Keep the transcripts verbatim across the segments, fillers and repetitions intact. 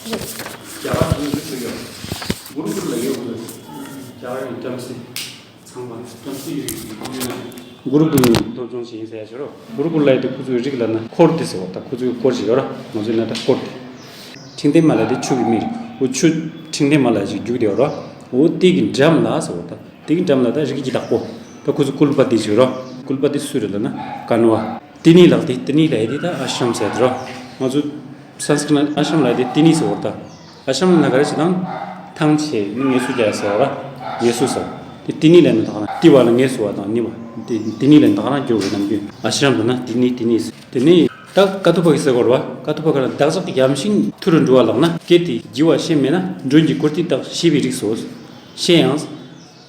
རྒྱ་གར་དུ་ཡོད་ཚུལ་ཡོད། གུ་རུ་ཀུལ་ལ་ཡོད་དགོས། རྒྱ་གར་ཡི་བྲམ་ཟེ་ཚངས་པ་བྲམ་ཟེ་ཡོད་ཀྱི་ཡོད་ན། གུ་རུ་ཀུལ་སློབ་སྦྱོང་བྱེད་ཡིན་ཟེར་ཡ་ཞུ་རོགས། གུ་རུ་ཀུལ་ལ་ཡོད་དེ་ཁོ་ཚོའི་རིགས་ལ་ན་འཁོར་དེ་ཟེར་བ་ད་ཁོ་ཚོའི་འཁོར་ཞིག་ཡོད་ར། ང་ཚོའི་ན་ད་འཁོར་དེ། འཕྲེང་ལྡན་མ་ལ་དེ་ཆུ་གི་མིང་རེད། འོ་ཆུ་འཕྲེང་ལྡན་མ་ལ་ཞིག་རྒྱུག་དེ་ཡོད་ར། འོ་དེ་གི་འགྲམ་ལ་ཟེར་བ་ད། དེ་གི་འགྲམ་ལ་ད་རིགས་ཀྱི་བདག་པོ། ད་ཁོ་ཚོ་ཀུལ་པ་དེ་ཞིག་ཡོད་ར། ཀུལ་པ་དེ་སུ་རེད་ལ་ན་ཀ་ནུ་བ། ཏི་ནི་ལགས་ཏེ། ཏི་ནི་ལགས་ཏེ་ད་ཨ་ཤམ་ཟེར་དེ་རོ། ང་ཚོ་སན་སི་ཀྲི་ཏ་ཨ་ཤམ་ལགས་ཏེ་ཏི་ནི་ཟེར་བ་ད། ཨ་ཤམ་ལ་ག་རེ་ཟེར་དང་། ཐང་ཆད་ནི་ངལ་གསོ་རྒྱག་ཟེར་བ་ར། ངལ་གསོ་ཟེར། ཏེ་ཏི་ནི་ལས་ན་དག་ན་ཏི་བ་ལ་ངལ་གསོ་བ་དང་ནི་བ། ཏེ་ཏི་ནི་ལས་དག་ན་འགྱུར་བའི་ནམ་རྒྱུན་ཨ་ཤམ་དུ་ན་ཏི་ནི་ཏི་ནི་ཟེར། ཏེ་ནི་ད་ཀ་ཐུ་པ་གི་ཟེར་གོ་ར་བ། ཀ་ཐུ་པ་ག་ལ་བདག་ཅག་ཡམ་ཤིང་མཐུ་རུ་འགྲོ་བ་ལགས་ན། གལ་ཏེ་བགྱི་བ་ཤེས་མེད་ན། མགྲོན་གྱི་བཀུར་སྟི་དག་ཞེས་པའི་རིགས་སོ། ཤེས་ཡང་།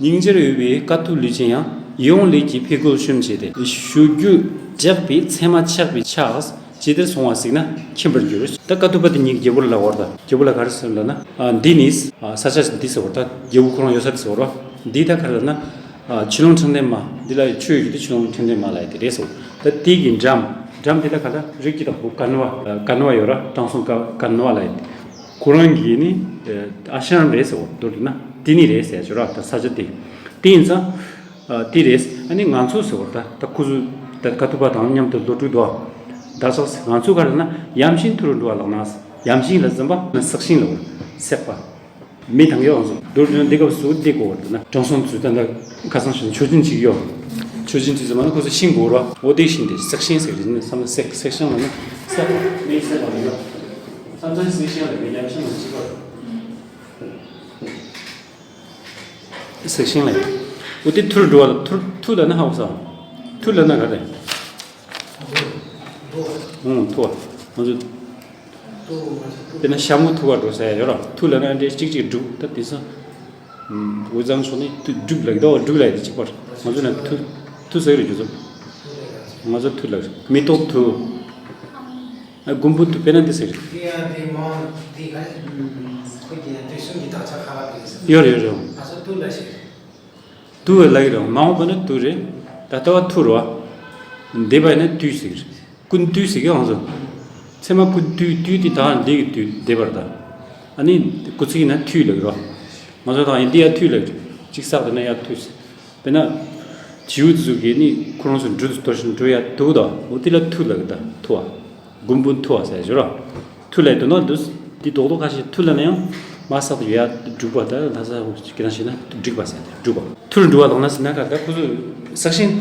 སྙིང་རྗེར་འོས་པའི་དཀའ་ཐུབ་ལུས་ཅན་ཡང་། ཡིད་འོང་ལས་ཀྱིས་ཕས་རྒོལ་ཤོམ་བྱས་ཏེ། གཞུ་རྒྱུད་དྲེགས་པའི་མཚན་མ་ཆགས་པས་ཆགས། ཇི་ལྟར་སོང་བ་གཟིགས་ན་མཁྱེན་པར་འགྱུར། ད་ཀ་ཐུབ་པ་དེ་ཉིད་ཀྱི་རྒྱལ་པོ་ལ་ལབ་པར་ད། རྒྱལ་པོ་ལ་ག་རེ་ཟེར་ལབ་ན། ཨ་འདི་ནི་ས་ཆ་འདི་ཟེར་བར་ད། རྒྱལ་པོ་ཁོ་རང་ཡོད་ས་དེ་ཟེར་བར་བ། འདི་ད་ག་རེ་ལབ་ན། ཆུ་ཀླུང་འཕྲེང་ལྡན་མ། འདི་ལ་ཆུ་ཡོད་རྒྱུ་དེ་ཆུ་ཀླུང་འཕྲེང་ལྡན་མ་ལབ་ཡ་དེ་རེད་ཟེར། ད་དེ་གི་འགྲམ། འགྲམ་དེ་ལ་ག་ད་རིགས་ཀྱི་བདག་པོ་ཀ་ནུ་བ། ཀ་ནུ་བ་ཡོད་ར། དྲང་སྲོང་ཀ་ཀ་ནུ་བ་ལབ་ཡ་དེ། ཁོ་རང་གིས་ནི་ཨ་ཤམ་རེད་ཟེར་བ། མདོར་བསྡུ་ན་ཏི་ནི་རེད་ཟེར་ཞོར་ར། ད་ས་ཆ་དེ་དེ་ཡིན་ཙང་། ཨ་དེ་རེད། ཨ་ནི་ང་ཚོ་ཟེར་བ་ད། ད་ཁོ་ཚོ་ད་ཀ་ཐུབ་པ་དང་མཉམ་དུ་ལོ་དྲུག་འདུག། ད་ཆགས་ང་ཚོ་ག་རེ་ན་ཡམ་ཤིང་མཐུ་རུ་འགྲོ་བ་ལགས་ན། ཡམ་ཤིང་ལ་འཛིན་པ་ན་སྲེག་ཤིང་ལ་སྲེག་པ། མི་དང་ཡོག་ཚོ་མདོར་བསྡུ་ན་འདི་སྐབས་སུ་འདི་གོ་བར་དུ་ན་དྲང་སྲོང་ཚོས་ད་ལྟ་ཁ་སང་ཞིག་མཆོད་སྦྱིན་ཅིག་ཡོད། མཆོད་སྦྱིན་ཅིག་ཟེར་མ་ན་ཁོ་ཚོ་ཤིང་གོ་ར། འོ་དེ་ཤིང་དེ་སྲེག་ཤིང་ཟེར་གི་རེད། བསམ་ན་སྲེག་སྲེག་ཤིང་ལ་ན་སྲེག་པ་མི་སྲེག་པ་ཡོད། བསམ་ཚུལ་སྲེག་ཤིང་ལ་མི་ཡམ་ཤིང་ལ་གཅིག་པ། སྲེག་ཤིང་ལ་ཡོད། འོ་དེ་མཐུར་འགྲོ་བ་ལ་མཐུར་མཐུ་ལ་ན་ཧ་གོ་སོང་། མཐུ་ལ་ན་ག་རེ། ཨང་མཐུ་བ། ང་ཚོ། དཔེར་ན་ཤ་མོ་ཐུ་བ་འགྲོ་ཟེར་ཡ་ཡོད་ར། མཐུ་ལ་ན་འདྲེ་གཅིག་གཅིག་འབྲུག་ད་དེ་ས། འུ་ཚང་ཕྱོགས་ནི་འབྲུག་ལ་གི་ད་འབྲུག་ལ་ཡི་གཅིག་པར་ང་ཚོ་ན་མཐུ། མཐུ་ཟེར་རེད་རྒྱུ་ཚོ། ང་ཚོ་མཐུ་ལ་མེ་ཏོག་མཐུ། ཨ་རྒུན་འབུ་མཐུ་དཔེར་ན་འདི་ཟེར། འདི་ཡང་འདི་མོ་འདི་ག་ཁོ་གི་དུས་གསུམ་གྱི་དག་ཆ་ཁ་བ་དེ་ཟེར། ཡོད་རེད་ཡོད་རེད། ང་ཚོ་མཐུ་ལ་ཟེར། དུ་བའི་ལ་ཡི་རང་མ་འོངས་པ་ནི་དུ་རེད། ད་ལྟ་བ་ཐུ་རུ་བ། འདས་པ་ནི་དུས་ཟེར། ཀུན་དུས་ཟེར་གི་ང་ཚོ། ཚད་མ་ཀུན་དུས་དུས་དེ་དག་འདས་ཀྱི་དུས་འདས་པར་ད། ཨ་ནི་སྐུ་ཚིག་ན་དུས་ལ་གི་རོ། ང་ཚོ་དང་ཡིན་འདི་ཡ་དུས་ལ་གི་གཅིག་བསགས་དེ་ན་ཡ་དུས་ཟེར། དཔེར་ན། བྱིའུ་ཚོ་གི་ནི་ཁོ་རང་ཚོ་འབྲུ་དུ་དོར་ཞིང་འགྲོ་ཡ་དུ་དོ་འོ་དེ་ལ་ཐུ་ལ་གི་ད་ཐུ་བ། རྒུན་འབུ་མཐུ་བ་ཟེར་ཞོར་ར། མཐུ་ལས་དོན་དག་འདུག། འདི་རྡོག་རྡོག་ཁ་ཤས་མཐུ་ལ་ན་ཡང་མ་བསགས་ཡོད་ཡ་འབྲུག་པ་ད་ལྷ་ས་ཧུ་ཅི་ཀི་རང་ཞིག་ན་འབྲུག་པ་ཟེར་ཏེ་འབྲུག་པ། མཐུར་འགྲོ་བ་ལགས་ན་ཟེར་ན་ག་ད་ཁོ་ཚོ་སྲེག་ཤིང་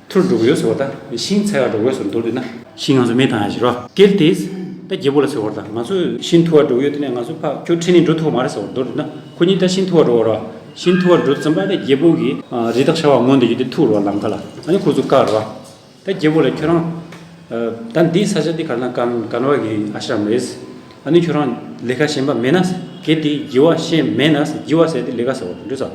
མཐུར་འགྲོ་གི་ཡོད་ཟེར་བ་ད་ཤིང་ཚ་བ་འགྲོ་གི་ཡོད་ཟེར་མདོར་བསྡུས་ན་ཤིང་ང་ཚོ་མེ་བཏང་ཡ་ཞིག་རོ། གལ་ཏེ་ད་རྒྱལ་པོ་ལ་ཟེར་བ་ད་ང་ཚོ་ཤིང་མཐུ་བ་འགྲོ་གི་ཡོད་དེ་ནས་ང་ཚོ་ཕ་ཁྱོད་ཁྲིད་ནས་འགྲོ་ཐུབ་མ་རེད་ཟེར་བ་མདོར་བསྡུས་ན་ཁོ་གཉིས་ད་ཤིང་མཐུ་བ་འགྲོ་བ་རོ། ཤིང་མཐུ་བ་འགྲོ་ཙམ་པ་ད་རྒྱལ་པོ་གི་རི་དྭགས་ཤ་བ་སྔོན་དུ་ཡོད་དེ་ཐུག་རོ་ལམ་ཁ་ལ་ཨ་ནི་ཁོ་ཚོ་བཀག་རོ། ད་རྒྱལ་པོ་ལ་ཁྱོད་རང་། ད་འདིའི་ས་ཆ་འདི་ག་ན་ཀན་ཀན་བ་གི་ཨ་ཤ་རམ་རེད། ཨ་ནི་ཁྱོད་རང་ལས་ཀ་གཞན་པ་མེད་ན། གལ་ཏེ་བགྱི་བ་ཤེས་མེད་ན། བགྱི་བ་ཟེར་ཏེ་ལས་ཀ་ཟེར་བ་འདྲ་ས།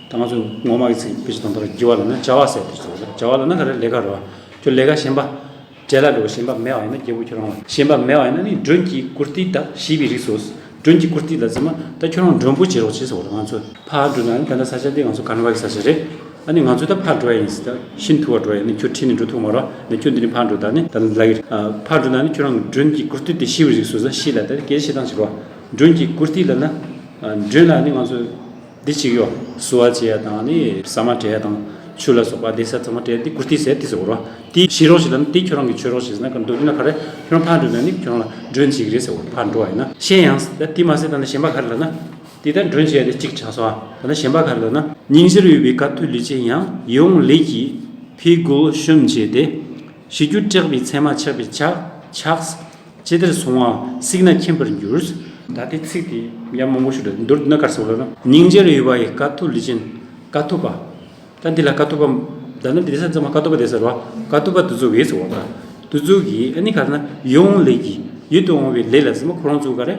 ད་ང་ཚོ་ངོ་མ་གི་ཚིག་དཔེ་ཆ་དང་ཐོག་བགྱི་བ་ལ་ན་བྱ་བ་ཟེར་ཏེ་ཟེར་བ་བྱ་བ་ལ་ན་ག་རེ་ལས་ཀ་རེད་བ། ཁྱོད་ལས་ཀ་གཞན་པ། བྲེལ་ལ་འགྲོ་གཞན་པ་མེད་བ་ཡིན་ན་རྒྱལ་པོ་ཁྱོད་རང་ལ་གཞན་པ་མེད་བ་ཡིན་ན་ནི་མགྲོན་གྱི་བཀུར་སྟི་དག་ཞེས་པའི་རིགས་སོ། མགྲོན་གྱི་བཀུར་སྟི་ལ་ཟེར་མ་ད་ཁྱོད་རང་མགྲོན་པོ་བྱེད་རོགས་བྱེད་ཟེར་བ་རེད། ང་ཚོ་ཕར་འགྲོ་ན་ནི་ད་ལྟ་ས་ཆ་འདི་ང་ཚོ་ག་ན་བ་གི་ས་ཆ་རེད། ཨ་ནི་ང་ཚོ་ད་ཕར་འགྲོ་ཡ་ཡིན་ཟེར་ད་ཤིན་ཐུ་བ་འགྲོ་ཡ་ནི་ཁྱོད་ཁྲིད་ནས་འགྲོ་ཐུབ་མ་རོགས། ནི་ཁྱོད་འདི་ནས་ཕར་འགྲོ་ད་ནི་ད་ནི་ལ་གི་ཕར་འགྲོ་ན་ནི་ཁྱོད་རང་གི་མགྲོན་གྱི་བཀུར་སྟི་དེ་ཤེས་པའི་རིགས་སོ་ཟེར་ཤེས་ལ་ད་ནི་སྐད་ཆ་བཤད་སྟངས་ཤིག་རོགས། མགྲོན་གྱི་བཀུར་སྟི་ལ་ན། མགྲོན་ལ་ནི་ང་ཚོ། འདི་གཅིག་ཡོད། བསུ་བ་བྱེད་ཡ་དང་ནི་ཟ་མ་སྤྲད་ཡ་དང་ཆུ་ལ་སོགས་པ་བསྡད་ས་ཚང་མ་སྤྲད་ཡ་འདི་བཀུར་སྟི་ཟེར་འདི་ཟེར་བ་རེད། འདི་ཤེས་རོགས་ཞིག་ལ་ནི་འདི་ཁྱོད་རང་གིས་ཆོས་རོགས་ཞིག་ཟེར་ན་ག་འདུག་ན་ག་རེ་ཁྱོད་རང་ཕར་འགྲོ་ན་ནི་ཁྱོད་རང་ལ་མགྲོན་བྱེད་ཀྱི་རེད་ཟེར་བ་རེད། ཕར་འགྲོ་བ་ཡིན་ན། གཞན་ཡང་ད་འདི་མ་ཟད་ད་ནི་གཞན་པ་ག་རེ་ལབ་ན། འདི་ད་མགྲོན་བྱེད་ཡ་དེ་གཅིག་ཆགས་སོང་ཨ། ད་ནི་གཞན་པ་ག་རེ་ལབ་ན། སྙིང་རྗེར་འོས་པའི་དཀའ་ཐུབ་ལུས་ཅན་ཡང་། ཡིད་འོང་ལས་ཀྱིས་ཕས་རྒོལ་ཤོམ་བྱས་ཏེ། གཞུ་རྒྱུད་དྲེགས་པའི་མཚན་མ་ཆགས་པས་ཆགས། ཆགས། ཇི་ལྟར་སོང་བ་གཟིགས་ན་མཁྱེན་པར་འགྱུར། ད་ལྟའི་ཚིག་དེ་ཡང་མང་པོ་ཞིག་འདུག་མདོར་བསྡུ་ན་ག་རེ་ཟེར་བ་ལབ་ན། སྙིང་རྗེར་འོས་པ་ཡི་དཀའ་ཐུབ་ལུས་ཅན། དཀའ་ཐུབ་པ། ད་འདི་ལ་དཀའ་ཐུབ་པ། ད་ནི་འདི་ས་ཚང་མ་དཀའ་ཐུབ་པ་དེ་ཟེར་བ། དཀའ་ཐུབ་པ་དེ་ཚོ་གིས་ཟེར་བ་ད། དེ་ཚོ་གིས་ཨ་ནི་ག་རེ་ན་ཡིད་འོང་ལས་ཀྱིས་ཡིད་དུ་འོང་བའི་ལས་ལ་ཟེར་མ་ཁོ་རང་ཚོ་ག་རེ།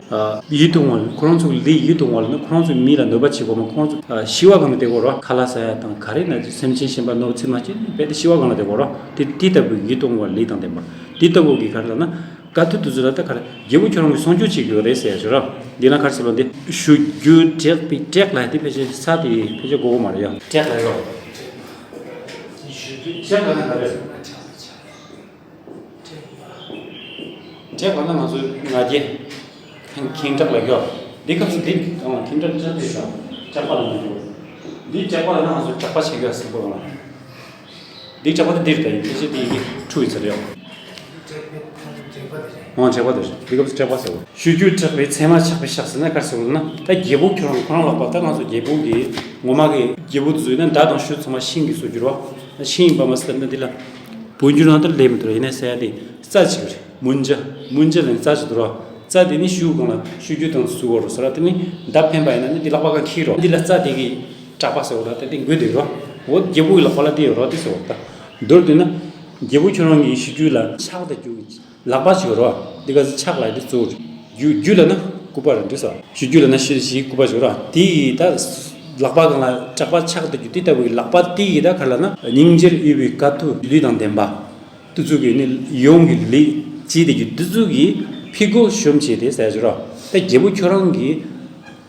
ཡིད་དུ་འོང་བ་ཁོ་རང་ཚོ་ལས་ཡིད་དུ་འོང་བ་ལ་ནི་ཁོ་རང་ཚོ་མི་ལ་གནོད་པ་བྱེད་དགོས་མ་ཁོ་རང་ཚོ་ཤི་བ་གང་ལ་བསྡད་དགོས་རོ། ཁ་ལག་ཟ་ཡ་དང་ག་རེ་ན་སེམས་ཅན་གཞན་པ་གནོད་འཚེ་མ་བྱེད་ནི་རྦད་དེ་ཤི་བ་གང་ལ་བསྡད་དགོས་རོ། དེ་དེ་ལྟ་བུའི་ཡིད་དུ་འོང་བ་ལས་དང་ལྡན་པ། དེ་ལྟ་བུ་གི་ག་རེ་ལབ་ན། དཀའ་ཐུབ་དེ་ཚོ་ལ་ད་ག་རེ། རྒྱལ་པོ་ཁྱོད་རང་གིས་སྲུང་སྐྱོབ་བྱེད་དགོས་རེད་ཟེར་ཡ་ཞོར་ར། འདི་ན་ག་རེ་ཟེར་བ་འདི། གཞུ་རྒྱུད་དྲེགས་པའི་དྲེགས་ལ་དེ་ཕལ་ཆེར་ས་དེ་ཕལ་ཆེར་གོ་གོ་མ་རེད་ཡ། དྲེགས་ལ་ཡོད། གཞུ་རྒྱུད་དྲེགས་ལ་ན་ག་རེ། དྲེགས་ལ་ན་ང་ཚོའི་ང་རྒྱལ། ཁེངས་དྲེགས་ལ་ཡོད། འདི་སྐབས་སུ་འདི་ཁེངས་དྲེགས་ཅི་དེ་ཞོག་ལྕགས་པ་ལ་མི་འགྱུར། འདི་ལྕགས་པ་ལ་ན་ང་ཚོ་ལྕགས་པ་ཆེ་གི་ཡ་སྲིན་པོ་ལ། འདི་ལྕགས་པ་དེ་འདིར་ད་ཡིན་ཕལ་ཆེར་དེ་ཡི་གེ་འཁྲུ་ཡི་ཚར་ཡོད། འོང་ལྕགས་པ་དེ་རེད། འདི་སྐབས་སུ་ལྕགས་པ་ཟེར་བ། གཞུ་རྒྱུའི་ལྕགས་པའི་ཚད་མ་ཆགས་པའི་ཤག་ཟེར་ན་ག་རེ་ཟེར་བ་ལ་ན། ད་རྒྱལ་པོ་ཁྱོད་རང་ཁོ་རང་ལག་པ་ད་ང་ཚོ་རྒྱལ་པོ་གི་ངོ་མ་གི་རྒྱལ་པོ་དེ་ཚོ་ཡིན་ན་མདའ་དང་གཞུ་ཚང་མ་ཤིང་གི་བཟོ་རྒྱུ་རེད་བ། ཤིང་ཡིན་པ་མ་ཟད་ན་འདི་ལ་བོད་འགྱུར་ནང་དུ་ལས་མི་འདུག་ར། ཡིན་ན་ཟེར་ཡ་དེ་རྩྭ་ཅིག་རེད། མུན་ཇ། མུན་ཇ་ལ་ནི་རྩྭ་ཅིག་འདུག་ར། རྩྭ་དེ་ནི་གཞུ་སྒང་ལ་གཞུ་རྒྱུ་དང་བཙུགས་དགོས་རེད་ཟེར་ར། དེ་ནི་མདའ་འཕེན་པ་ཡིན་ན་ནི་འདི་ལག་པ་གང་འཁྱེར་རོ། འདི་ལ་རྩྭ་དེ་གི་བྲག་པ་ཟེར་བ་ར། དེ་དེ་འགོས་དེ་རོ། འོ་རྒྱལ་པོ་གི་ལག་པ་ལ་དེ་ཡོད་རོ་དེ་ཟེར་བ་ར། ད་མདོར་བསྡུས་ན་རྒྱལ་པོ་ཁྱོད་རང་གི་གཞུ་རྒྱུ་ལ་ཕྱག་དང་རྒྱུ་ལག་པ་ཞིག་རོ། འདི་ག་ཚོད་ཕྱག་ལ་དེ་གཙོ་བོ་རེད། རྒྱུ་རྒྱུ་ལ་ན་སྐུད་པ་རེད་འདྲི་ས། གཞུ་རྒྱུ་ལ་ན་ཤེལ་ཞིག་སྐུད་པ་ཞིག་རོ། དེ་ཡི་ད་ལག་པ་སྒང་ལ་བྲག་པ་ཕྱག་དང་རྒྱུ་དེ་ལྟ་བུའི་ལག་པ་དེ་ཡི་ད་ག་ལ་ན་སྙིང་རྗེར་དབུས་པའི་དཀའ་ཐུབ་ལུས་དང་ལྡན་པ། དེ་ཚོ་གི་ནི་ཡོངས་ཀྱི་ལས་བྱེད་དེ་རྒྱུ་དེ་ཚོ་གི་ཕི་གོ་ཤོམ་བྱས་ཏེ་ཟེར་ཞུ་རོ། ད་རྒྱལ་པོ་ཁྱོད་རང་གི་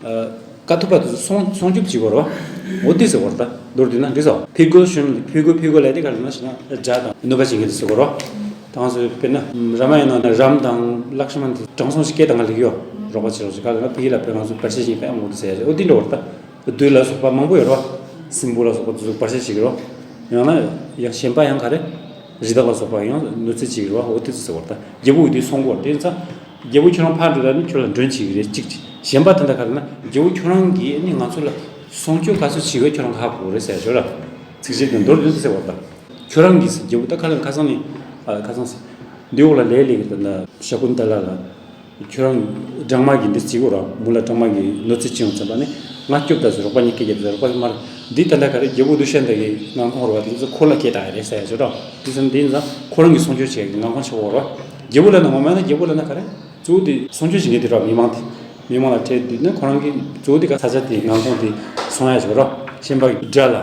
ཨ་དཀའ་ཐུབ་པ་དེ་ཚོ་སྲུང་སྲུང་སྐྱོབ་བྱེད་དགོས་རོ། འོ་དེ་ཟེར་བ་རེད། ད་མདོར་བསྡུས་ན་འདི་ཟེར་བ། ཕི་གོ་ཤོམ། ཕི་གོ་ཕི་གོ་ལས་དེ་ག་རེ་ན་ཞེ་ན་དགྲ་དང་གནོད་པ་བྱེད་མཁན་དེ་ཟེར་དགོས་རོ། ད་ང་ཚོ་དཔེར་ན་རཱ་མ་ཡ་ན་ན་རཱམ་དང་ལཀྵྨན་དེ་དྲང་སྲོང་ཞིག་སྐད་བཏང་ག་ལེགས་ཡོད། རོགས་པ་བྱེད་རོགས་བྱེད་ག་ལ་ན་ཕི་གི་ལ་དཔེ་ང་ཚོ་བར་ཆད་བྱེད་མཁན་ཨ་མོ་དེ་ཟེར་ཡ་ཞེ་འོ་དེ་འདྲ་བ་རེད། ད། བདུད་ལ་སོགས་པ་མང་པོ་ཡོད་རེད་བ། སྲིན་པོ་ལ་སོགས་པ་དེ་ཚོ་བར་ཆད་བྱེད་ཀྱི་རེད་བ། ཡང་ན་ཡང་གཞན་པ་ཡང་ག་རེ། རི་དྭགས་ལ་སོགས་པ་ཡང་གནོད་འཚེ་བྱེད་ཀྱི་རེད་བ། འོ་དེ་ཚོ་ཟེར་བ་རེད། ད་རྒྱལ་པོ་ཡིས་དེ་སྲུང་དགོས་རེད། དེ་ཡིན་ཙང་རྒྱལ་པོ་ཁྱོད་རང་ཕར་འགྲོ་ད་ནི་ཁྱོད་ལ་མགྲོན་བྱེད་ཀྱི་རེད་གཅིག་གཅིག་གཞན་པ་དེ་འདྲ་ག་རེ་ན་རྒྱལ་པོ་ཁྱོད་རང་གིས་ནི་ང་ཚོ་ལ་སྲུང་སྐྱོབ་ག་ཚོད་བྱེད་དགོས་ཁྱོད་རང་ག་ཧ་གོ་རེད་ཟེར་ཞོར་ར། ཚིགས་བཅད་དེ་མདོར་བསྡུས་ཏེ་ཟེར་བ་རེད། ད་ཁྱོད་རང་གིས་རྒྱལ་པོ་ད་ཁ་ལ་ཁ་སང་ནི་ཨ་ཁ་སང་ཟེར། འདི་འོག་ལ་ལས་ལས་ཀྱི་ད་ན་ཤ་ཀུན་ཏ་ལ་ལ། ཁྱོད་རང་སྦྲང་མ་གི་འདི་བརྩི་གོ་ར། མུ་ལ་སྦྲང་མ་གི་གནོད་འཚེ་ཅི་ཡོང་ཙམ་པ་ནི་ང་སྐྱོབ་ད་ཟེར། རོགས་པ་གཉིས་ཀས་རྒྱབ་ཟེར། རོགས་པ་མར་འདི་ད་ལྟ་ག་རེ་རྒྱལ་པོ་དུ་ཤན་ད་གི་ངང་ཁོང་ར་བ་དེ་ཚོ་འཁོར་ལ་སྐད་བཏང་ཡ་རེད་ཟེར་ཡ་ཅོ་ར། དེ་ཚོ་འདི་ཡིན་ཙང་ཁོ་རང་གི་སྲུང་སྐྱོབ་བྱེད་ཡ་གི་ངང་ཁོང་ཆེ་བོ་ར། རྒྱལ་པོ་ལ་ན་ངོ་མ་ན་རྒྱལ་པོ་ལ་ན་ག་རེ་གཙོ་བོ་དེ་སྲུང་སྐྱོབ་བྱེད་མཁན་དེ་ར་མི་མང་དེ། མི་མང་ལ་ཁྲལ་བསྡུས་ན་ཁོ་རང་གི་གཙོ་བོ་དེ་ག་ས་ཆ་དེ་ངང་ཁོང་དེ་སྲུང་ཡ་ཅོ་ར། ཤན་པ་གི་དགྲ་ལ་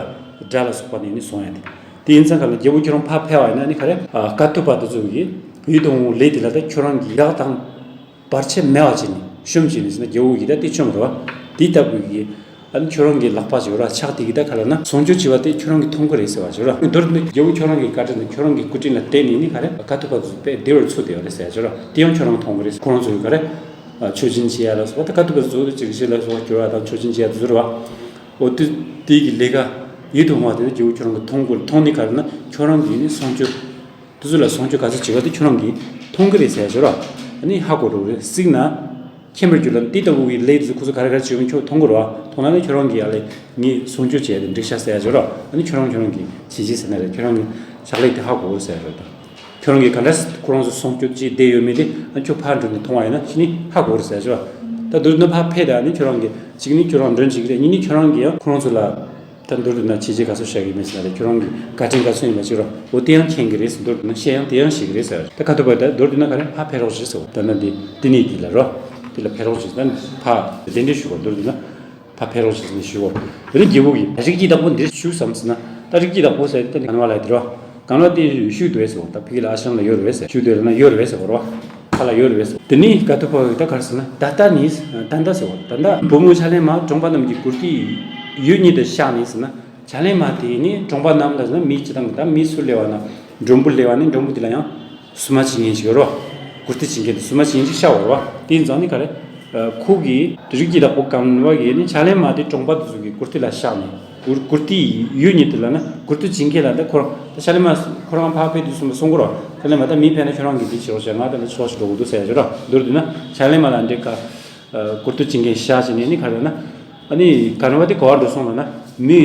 དགྲ་ལ་སོགས་པ་ནས་ནི་སྲུང་ཡ་དེ། དེ་ཡིན་ཙང་ག་ལ་རྒྱལ་པོ་ཁྱོད་རང་ཕར་ཕེབས་པ་ཡིན་ན་ནི་ག་རེ། ཨ་དཀའ་ཐུབ་པ་དེ་ཚོ་གི་ཡིད་དུ་འོང་བའི་ལས་དེ་ལ་ད་ཁྱོད་རང་གི་ཡག་དང་བར་ཆད་མེད་པ་བྱས་ནས་ཤོམ་བྱས་ནས་ཟེར་ན་རྒྱལ་པོ་གི་ད་དེ་ཆོམ་རེད་བ། དེ་ལྟ་བུ་གི་ཨ་ནི་ཁྱོད་རང་གི་ལག་པ་ཞིག་ར་ཕྱག་དེ་གི་ད་ག་ལ་ན་སྲུང་སྐྱོབ་བྱེད་པ་དེ་ཁྱོད་རང་གི་མཐོང་གི་རེད་ཟེར་བ་ཞིག་ར། མདོར་ནི་རྒྱལ་པོ་ཁྱོད་རང་གི་བཀའ་དྲིན་དང་ཁྱོད་རང་གི་སྐུ་དྲིན་ལ་བརྟེན་ནས་ནི་ག་རེ་དཀའ་ཐུབ་པ་ཚོ་དཔེ་བདེ་བར་ཚུགས་བསྡད་པ་རེད་ཟེར་བ་ཞིག་ར། དེ་ཡང་ཁྱོད་རང་མཐོང་གི་རེད། ཁོ་རང་ཚོ་གི་ག་རེ་ཨ་མཆོད་སྦྱིན་བྱེད་ཡ་ལ་སོགས་པ་ད་དཀའ་ཐུབ་པ་ཚོ་དེ་ཅིག་ཞིག་ལ་སོགས་པ་སྐྱོར་བ་དང་མཆོད་སྦྱིན་བྱེད་ཡ་དེ་ཚོ་རེད་བ། འོ་དེ་དེ་གི་ལས་ཀ་ཡིད་དུ་འོང་བ་དེ་ནི་རྒྱལ་པོ་ཁྱོད་རང་གི་མཐོང་དགོས། མཐོང་ནི་ག་རེ་ན་ཁྱོད་རང་གིས་ནི་སྲུང་སྐྱོབ་དེ་ཚོ་ལ་སྲུང་སྐྱོབ་ག་ཚོད་བྱེད་པ་དེ་ཁྱོད་རང་གིས་མཐོང་གི་རེད་ཟེར་ཞོར་ར། ཨ་ནི་ཧ་གོ་འགྲོ་གི་རེད། གཟིགས་ན་མཁྱེན་པར་འགྱུར་ལ་འདི་ལྟ་བུ་གི་ལས་དེ་ཚོ་ཁོ་ཚོ་ག་རེ་ག་རེ་བྱེད་ཡོད་མིན་ཁྱོད་མཐོང་གི་རེད་བ། མཐོང་ན་ནི་ཁྱོད་རང་གིས་ཡ་ལས་ངས་སྲུང་སྐྱོབ་བྱས་ཏེ་འགྲིག་ཤག་ཟེར་ཞོར་ར། ཨ་ནི་ཁྱོད་རང་ཁྱོད་རང་གིས་བྱས་རྗེས་ཟེར་ན་རེད། ཁྱོད་རང་གི་ཕྱག་ལས་དེ་ཧ་གོ་གི་རེད་ཟེར་ཞོར་དང་། ཁྱོད་རང་གིས་ག་འདྲ་ཁོ་རང་ཚོ་སྲུང་སྐྱོབ་ཅིག་བསྡད་ཡོད་མེད་དེ་ཨ་ཁྱོད་ཕར་འགྲོ་ནས་མཐོང་བ་ཡིན་ན་ཅི་ནི་ཧ་གོ་རེད་ཟེར་ཞོར། ད་མདོར་ན་ཕར་ཕེབས་ད་ནི་ཁྱོད་རང་གིས་གཅིག་ནི་ཁྱོད་རང་མགྲོན་བྱེད་ཀྱི་རེད། གཉིས་ནི་ཁྱོད་རང་གིས་ཡང་ཁོ་རང་ཚོ་ལ་ད་མདོར་བསྡུ་ན་བྱས་རྗེས་ག་ཚོད་བཞག་གི་མེད་ཟེར་ན་རེད། ཁྱོད་རང་གི་བཀའ་དྲིན་ག་ཚོད་ཡིན་པ་ཅིག་རོ། འོ་དེ་ཡང་མཁྱེན་གྱི་རེད་ཟེར། མདོར་བསྡུ་ན་བཤད་ཡང་དེ་ཡང་ཤེས་ཀྱི་རེད་ཟེར། ད་ཁ་ཐུབ་པ་ད་མདོར་བསྡུ་ན་ག་རེ་ཕར་ཕེབས་རོགས་བྱེད་ཟེར། ད་ན་འདི་འདི་ནས་འདི་ལ་རོ། འདི་ལ་ཕེབས་རོགས་བྱེད་ཟེར། ད་ཕར་གདན་འདྲེན་ཞུ་བ་མདོར་བསྡུ་ན། ཕར་ཕེབས་རོགས་ཞེས་ནས་ཞུའོ། རིགས་རྒྱལ་པོ་གིས་རིགས་ཀྱི་བདག་པོ་འདིར་བཞུགས་སམ་ཟེར་ན། ད་རིགས་ཀྱི་བདག་པོ་ཟེར་ཏེ་གང་བ་ལ་དེ་རོ། གང་བ་དེ་བཞུགས་འདུག་ཟེར་བ། ད་ཕ་གི་ལ་ཨ་ཤམ་ལ་ཡོད་རེད་ཟེར། བཞུགས་འདུག་ལ་ན་ཡོད་རེད་ཟེར་བ་རོ། ཁ་ལ་ཡོད་རེད་ཟེར། དེ་ནི་དཀའ་ཐུབ་པ་གིས་ད་ག་རེ་ཟེར་ན། ད་ལྟ་ནི་ད་ལྟ་ཟེར་བ། ད་ལྟ་བུ་མོ་ཕྱག་ལེན་མ་གྲོང་པ་རྣམས་ཀྱི་གུར་དེ་ཡུལ་ཉིད་དུ་གཤེགས་ནས་ཟེར་ན། ཕྱག་ལེན་མ་དེ་ནི་གྲོང་པ་རྣམས་ལ་ཟེར་ན་མི་སྤྱི་དང་ད་མི་སུ་སླེབས་པ་ན་མགྲོན་པོ་སླེབས་པ་ནི་མགྲོན་པོ་དེ་ལ་ཡང་། བསུ་མ་བྱེད་མཁན་ཞིག་ཡོད་རོ། གུར་སྟོད་བྱེད་མཁན་དེ་བསུ་མ་བྱེད་མཁན་ཞིག་ཤར་བ་རོ། དེ་ཡིན་ཙང་ནི་ག་རེ། ཁོ་གིས་རིགས་ཀྱི་བདག་པོ་གང་བ་གིས་ནི་ཕྱག་ལེན་མ་དེ་གྲོང་པ་དེ་ཚོ་གི་གུར་སྟོད་ལ་བཞག་ནས། གུར་གུར་སྟོད་ཡུལ་ཉིད་དུ་ལ་ན་གུར་སྟོད་བྱེད་མཁན་ལ་ད་ཁོ་རང་ད་ཕྱག་ལེན་མ་ཁོ་རང་ཕར་ཕེབས་དུས་གསུངས་པ་གསུང་གི་རོ། ཕྱག་ལེན་མ་ད་མི་ཕེབས་ན་ཁྱོད་རང་གིས་འདི་བྱེད་རོགས་བྱས། ང་ད་ནི་ཕྱོགས་ཤིག་འགྲོ་དགོས་འདུག་ཟེར་ཡ་ཅིག་རོ། མདོར་བསྡུས་ན་ཕྱག་ལེན་མ་ལ་འདྲེ་ཀ་གུར་སྟོད་བྱེད་མཁན་བཞག་བྱས་ནས་ནི་ག་རེ་ན། ཨ་ནི་ག་རེ་བ་དེ་ག་བ་འགྲོ་སོང་ལ་ན། མི་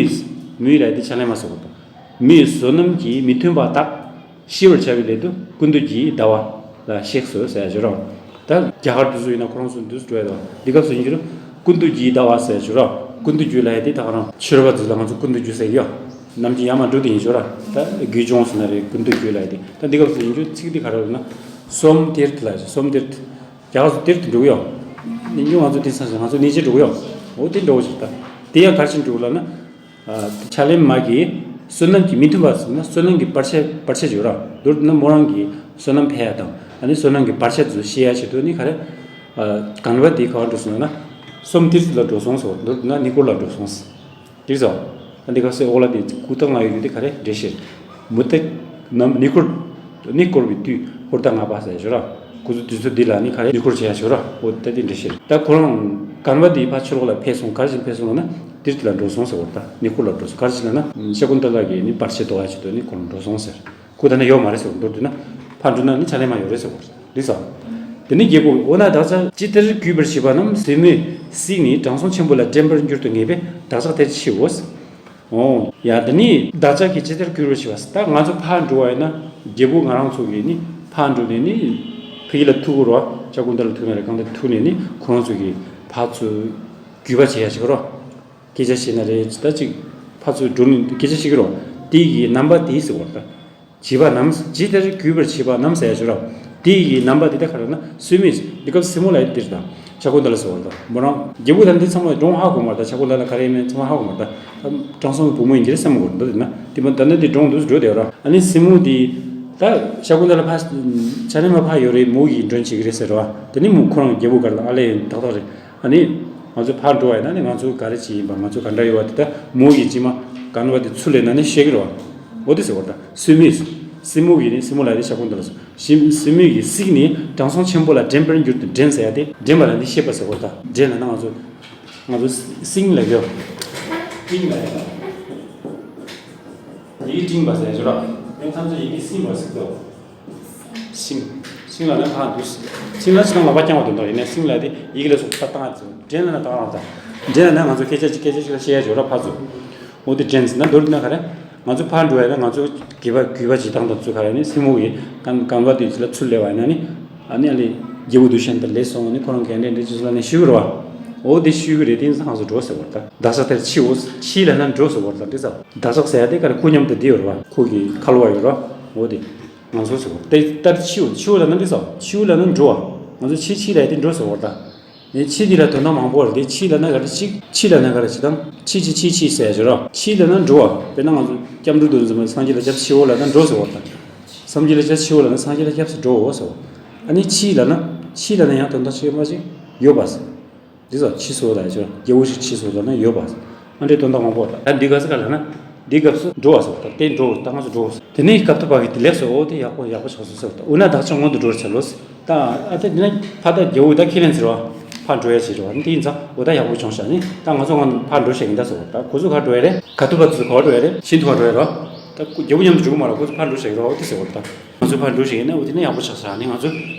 མི་ལ་དེ་ཕྱག་ལེན་མ་ཟེར་གོ་ད། མི་བསོད་ནམས་ཀྱིས་མི་མཐུན་པ་དག །ཞི་བར་བྱ་བའི་སླད་དུ་ཀུན་ཏུ་རྒྱུའི་ཟླ་བ་ལ་གཤེགས་སོ་ཟེར་ཞུ་རོགས། ད་རྒྱ་གར་དུ་སུ་ཡིན་ན་ཁོ་རང་ཚོ་འདུས་འགྲོ་ཡ་དང་འདི་སྐབས་སུ་ཡིན་གྱི་རུ་ཀུན་ཏུ་རྒྱུའི་ཟླ་བ་ཟེར་ཞུ་རོགས། ཀུན་ཏུ་རྒྱུ་ལ་ཡ་དེ་ད་ག་རང་ཕྱི་རོལ་པ་ཚོ་ལ་ང་ཚོ་ཀུན་ཏུ་རྒྱུ་ཟེར་གྱི་ཡོད། ནམ་རྒྱུན་ཡར་མར་འགྲོ་དེ་ཡིན་ཞུ་ར། ད་རྒྱུ་སྦྱོང་ཟེར་ན་རེད། ཀུན་ཏུ་རྒྱུ་ལ་ཡ་དེ་ད་འདི་སྐབས་སུ་ཡིན་རྒྱུ་ཚིག་འདི་ག་ར་རེད་ན། སོམ་དིར་ཐི་ལ་སོམ་དིར་ཐི་རྒྱ་གར་སུ་དིར་ཐི་འགྲོ་གི་ཡོད། ནི་ཉུང་ང་ཚོ་དེ་ཚང་ཞིང་ང་ཚོ་ནི་ཅི་འགྲོ་གི་ཡོད། འོ་དེ་འགྲོ་གི་ཞིག་ད། དེ་ཡང་ག་རེ་བྱས་འགྲོ་གི་ལ་ན། ཕྱག་ལེན་མ་གིས་བསོད་ནམས་ཀྱིས་མི་མཐུན་པ་ཟེར་ན་བསོད་ནམས་ཀྱི་བར་ཆད་བར་ཆད་ཡོད་ར། མདོར་བསྡུ་ན་མོ་རང་གི་བསོད་ནམས་འཕེལ་ཡ་དང་ཨ་ནི་བསོད་ནམས་ཀྱི་བར་ཆད་ཚོ་ཞི་ཡ་ཆེད་དུ་ནི་ག་རེ། གང་བ་དེ་ག་བ་འགྲོ་སོང་ན་སོམ་དིར་ཐི་ལ་འགྲོ་སོང་ཟེར། མདོར་བསྡུ་ན་ནི་སྐོར་ལ་འགྲོ་སོང་ཟེར། དེ་ཟེར། ཨ་འདི་ག་སེ་འོ་ལ་དེ་སྐུ་ཐང་ལ་ཡོད་དེ་ག་རེ་འགྲེལ་བཤད། མུ་སྟེགས་རྣམས་ནི་སྐོར་ནི་སྐོར་བའི་དུས་ཧོར་ཟླ་ལྔ་པ་ཟེར་ཞུ་ར། ཁོ་ཚོ་དུས་ཚོད་འདི་ལ་ནི་ག་རེ་ནི་ཁུར་བྱེད་ཡ་ཞོར་ར། འོ་ད་དེ་འདྲ་ཞིག་རེད། ད་ཁོ་རང་གན་བ་འདི་ཕར་ཕྱི་ལོགས་ལ་ཕེབས་སོང་། ག་རེ་བྱས་ཕེབས་སོང་ལབ་ན་དེར་དེ་ལ་འགྲོ་སོང་ཟེར་བ་རེད། ད་ནི་ཁུར་ལ་འགྲོ་སོང་། ག་རེ་བྱས་ལབ་ན་ཤ་ཀུན་ཏ་ལ་གི་ནི་བར་ཆད་གཏོང་ཡ་ཆེད་དུ་ནི་ཁོ་རང་འགྲོ་སོང་ཟེར། ཁོ་ད་ནི་ཡོད་མ་རེད་ཟེར་བ། མདོར་བསྡུས་ན་ཕར་འགྲོ་ན་ནི་ཕྱག་ལེན་མ་ཡོད་རེད་ཟེར་བ་རེད། རེད་ཟེར། དེ་ནི་རྒྱལ་པོ། འོ་ན་བདག་ཅག་ཅི་ལྟར་གུས་པར་བྱེད་པ་རྣམས་སྲིན་མོས་བསྲེགས་ནས་དྲང་སྲོང་ཆེན་པོ་ལ་འགྲན་པར་འགྱུར་དུ་ངེས་པས་བདག་ཅག་དེར་མཆིའོ། འོ་ཡ། དེ་ནི་བདག་ཅག་གིས་ཅི་ལྟར་གུས་པར་བྱེད་པ། ད་ང་ཚོ་ཕར་འགྲོ་བ་ཡིན་ན་རྒྱལ་པོ་ང་རང་ཚོ་གིས་ནི་ཕར་འགྲོ་ནས་ནི་ཕ་གི་ལ་ཐུག་གི་རེད་བ། ཤ་ཀུན་ཏ་ལ་ཐུག་ན་རེད། གང་ལ་ཐུག་ནས་ནི་ཁོ་རང་ཚོ་གིས་ཕར་ཚུར་གུས་པ་བྱེད་ཡ་ཞིག་རེད་བ། སྐད་ཆ་བཤད་ན་རེད། ད་ཅིག་ཕར་ཚུར་འགྲོ་ནས་སྐད་ཆ་བཤད་ཀྱི་རེད་བ། དེ་ཡི་རྣམ་པ་དེ་ཟེར་བ་རེད། ད་བྱེད་པ་རྣམས། ཇི་ལྟར་གུས་པར་བྱེད་པ་རྣམས་ཟེར་ཡ་ཞིག་རེད་བ། དེ་ཡི་རྣམ་པ་དེ་ད་ག་རེ་ན་སྲིན་མོས། འདི་སྐབས་སྲིན་མོ་ལབ་ཡ་དེ་རེད། ད་ཤ་ཀུན་ཏ་ལ་ཟེར་བ་རེད། ད་མོ་རང་རྒྱལ་པོ་དང་འདི་ཚང་མ་འགྲོ་ཧ་གོ་མ་རེད། ད་ཤ་ཀུན་ཏ་ལ་ག་རེ་ཡིན་མིན་ཚང་མ་ཧ་གོ་མ་རེད། ད་དྲང་སྲོང་གི་བུ་མོ་ཡིན་གྱི་རེད་བསམ་གོ་འདུག་དེ་ན་དེ་མ་ད་ནི་དེ་འགྲོ་འདུག་འགྲོ་བསྡད་ར། ཨ་ནི་སྲིན་མོ་དེ་ད་ཤ་ཀུན་ཏ་ལ་ཕ་ཆ་ནས་མ་ཕ་ཡོད་རེད། མོ་གིས་མགྲོན་བྱེད་ཀྱི་རེད་ཟེར་བ། དེ་ནི་མོ་ཁོ་རང་རྒྱལ་པོ་ག་ལ་ཨ་ལས་ཡིན་ཏག་ཏག་རེད། ཨ་ནི་ང་ཚོ་ཕར་འགྲོ་བ་ཡིན་ན་ནི་ང་ཚོ་ག་རེ་བྱེད་ཡིན་པ། ང་ཚོ་ག་འདྲ་ཡོད་བ་དེ་ད་མོ་གིས་ཅི་མ་གན་བ་དེ་ཚུར་ལེན་ན་ནི་ཤེས་ཀྱི་རེད་བ། འོ་དེ་ཟེར་བ་ད་སྲིན་མོས། སྲིན་མོ་གིས་ནི་སྲིན་མོ་ལ་དེ་ཤ་ཀུན་ཏ་ལ་ཟེར། སྲིན་མོ་གིས་བསྲེགས་ནས་དྲང་སྲོང་ཆེན་པོ་ལ་འགྲན་པར་འགྱུར་དུ། འགྲན་ཟེར་ཡ་དེ་འགྲན་པ་ལ་ནི་ཤེས་པ་ཟེར་བ་ད། འགྲན་ལབ་ན་ང་ཚོ་ང་ཚོ་སྲིང་ལ་གྱོ། སྲིང་ལ་ཡ། ཡི་གེ་སྲིང་བ་ཟེར་ཡ་ཅོ་ར། ཡང་ཐམས་ཅད་ཡི་གེ་སྲིང་བ་ཟེར་གྱོ། སྲིང་། སྲིང་ལབ་ན་ཕར་འདུག་སྲིང་ལབ་ན་ཕྱི་ནང་ལག་པ་བརྐྱང་བ་དོན་དག་ཡིན་ན། སྲིང་ལབ་དེ་ཡི་གེ་ལ་སོགས་པ་བཏང་ཡ་ཚོ། འགྲན་ལབ་ན་བཏང་རང་ད། འགྲན་ལབ་ན་ང་ཚོ་སྐད་ཆ་གཅིག་སྐད་ཆ་གཅིག་ལ་བཤད་ཡ་ཅོ་ར་ཕར་ཚུར། འོ་དེ་འགྲན་ཟེར་ན་མདོར་བསྡུས་ན་ག་རེ། ང་ཚོ་ཕར་འགྲོ་ཡ་ན་ང་ཚོ་གུས་པ་གུས་པ་བྱེད་སྟངས་དང་ཚུལ་ག་རེ་ནི་སྲིན་མོ་གི་གན་གན་བ་དེ་ཚུར་ལ་ཚུར་ལེན་པ་ཡིན་ན་ནི། ཨ་ནི་ཨ་ལས་རྒྱལ་པོ་དུ་ཤན་དུ་ལས་སོང་ནི་ཁོ་རང་གན་འདྲེན་འདྲེན་ཅི་སོང་ལ་ནི་ཞུ་གི་རེད་བ། འོ་དེ་ཞུ་གི་རེད། དེ་ཡིན་ཙང་ང་ཚོ་འགྲོ་ཟེར་བ་ད། བདག་ཅག་དེར་མཆིའོ། མཆིས་ལབ་ན་འགྲོ་ཟེར་བ་ད། འདི་ཙང་བདག་ཅག་ཟེར་ཡ་དེ་ག་རེ་ཁོ་མཉམ་དུ་བསྡད་ཡོད་རེད་བ། ཁོ་གི་ཁ་ལོ་བ་ཡོད་རེད་བ། འོ་དེ་ང་ཚོ་ཟེར་བ་དེ་ལྟར་མཆིའོ། མཆིའོ་ལབ་ན་འདི་ཙང་མཆིའོ་ལབ་ན་འགྲོ་བ། ང་ཚོ་མཆིས་མཆིས་ལབ་ཡ་དེ་འགྲོ་ཟེར་བ་ད། ནས་མཆིས་འདི་ལ་དོན་དག་མང་པོ་རེད་དེ། མཆིས་ལབ་ན་ག་རེ་གཅིག་མཆིས་ལབ་ན་ག་རེ་གཅིག་དང་། མཆིས་མཆིས་མཆིས་མཆིས་ཟེར་ཡ་ཅོ་ར། མཆིས་ལབ་ན་འགྲོ་བ། དཔེར་ན་ང་ཚོ་སྐྱབས་འགྲོ་དུ་འཛིན་པ་སངས་རྒྱས་ལ་སྐྱབས་མཆིའོ་ལབ་ན་འགྲོ་ཟེར་བ་དང་། སངས་རྒྱས་ལ་སྐྱབས་མཆིའོ་ལབ་ན་སངས་རྒྱས་ལ་སྐྱབས་སུ་འགྲོའོ་ཟེར་བ། ཨ་ནི་མཆིས་ལབ་ན། མཆིས་ལབ་ན་ཡང་དོན་དག་ཆེ་བ་ཅིག་ཡོད་པ་ཟེར། འདི་ཚོ་མཆིས་སོ་ལ་ཡ་ཅོ་ར། རྒྱལ་པོ་ཞིག་མཆིས་སོ་ལབ་ན་ཡོད་པ་ཟེར། ཨ་འདྲའི་དོན་དག་མང་པོ་ད། ད་འདི་ག་ས་ག་ལབ་ན། འདི་སྐབས་སུ་འགྲོ་བ་ཟེར་བ་ད། དེ་འགྲོ་ད་ང་ཚོ་འགྲོ་བ་ཟེར། དེ་ནས་ཀ་ཏུ་པ་གིས་དེ་ལེགས་སོ། འོ་དེ་ཡག་པོ་ཡག་པོ་ཆགས་སོ་ཟེར་བ་ད། འོ་ན་བདག་ཅག་སྔོན་དུ་འགྲོ་བར་འཚལ་ལོ་ཟེར། ད་ཨ་ད་འདི་ན་ཕ་ད་རྒྱལ་པོ་ད་ཁས་ལེན་ཟེར་བ། ཕར་འགྲོ་ཡ་ཟེར་བ་འདི་ཡིན་ཙང་། འོ་ད་ཡག་པོ་བྱུང་ཤག་ནི་ད་ང་ཚོ་ང་ཕར་འགྲོ་ཤེས་ཡིན་ད་ཟེར་བ་ད། ཁོ་ཚོ་ག་འགྲོ་ཡ་རེད། ཀ་ཏུ་པ་ཚོ་ག་འགྲོ་ཡ་རེད། ཤིན་ཐུ་ག་འགྲོ་ཡ་རེད་བ། ད་རྒྱལ་པོ་མཉམ་དུ་འགྲོ་གི་མ་རེད། ཁོ་ཚོ་ཕར་འགྲོ་ཤེས་ཡིན་ར། འོ་དེ་ཟེར་བ་ད། ང་ཚོ་ཕར་འགྲོ་ཤེས་ཡིན་ན་འོ་དེ་ན་ཡག་པོ་ཆགས་ཤག་ནི་ང་ཚོ་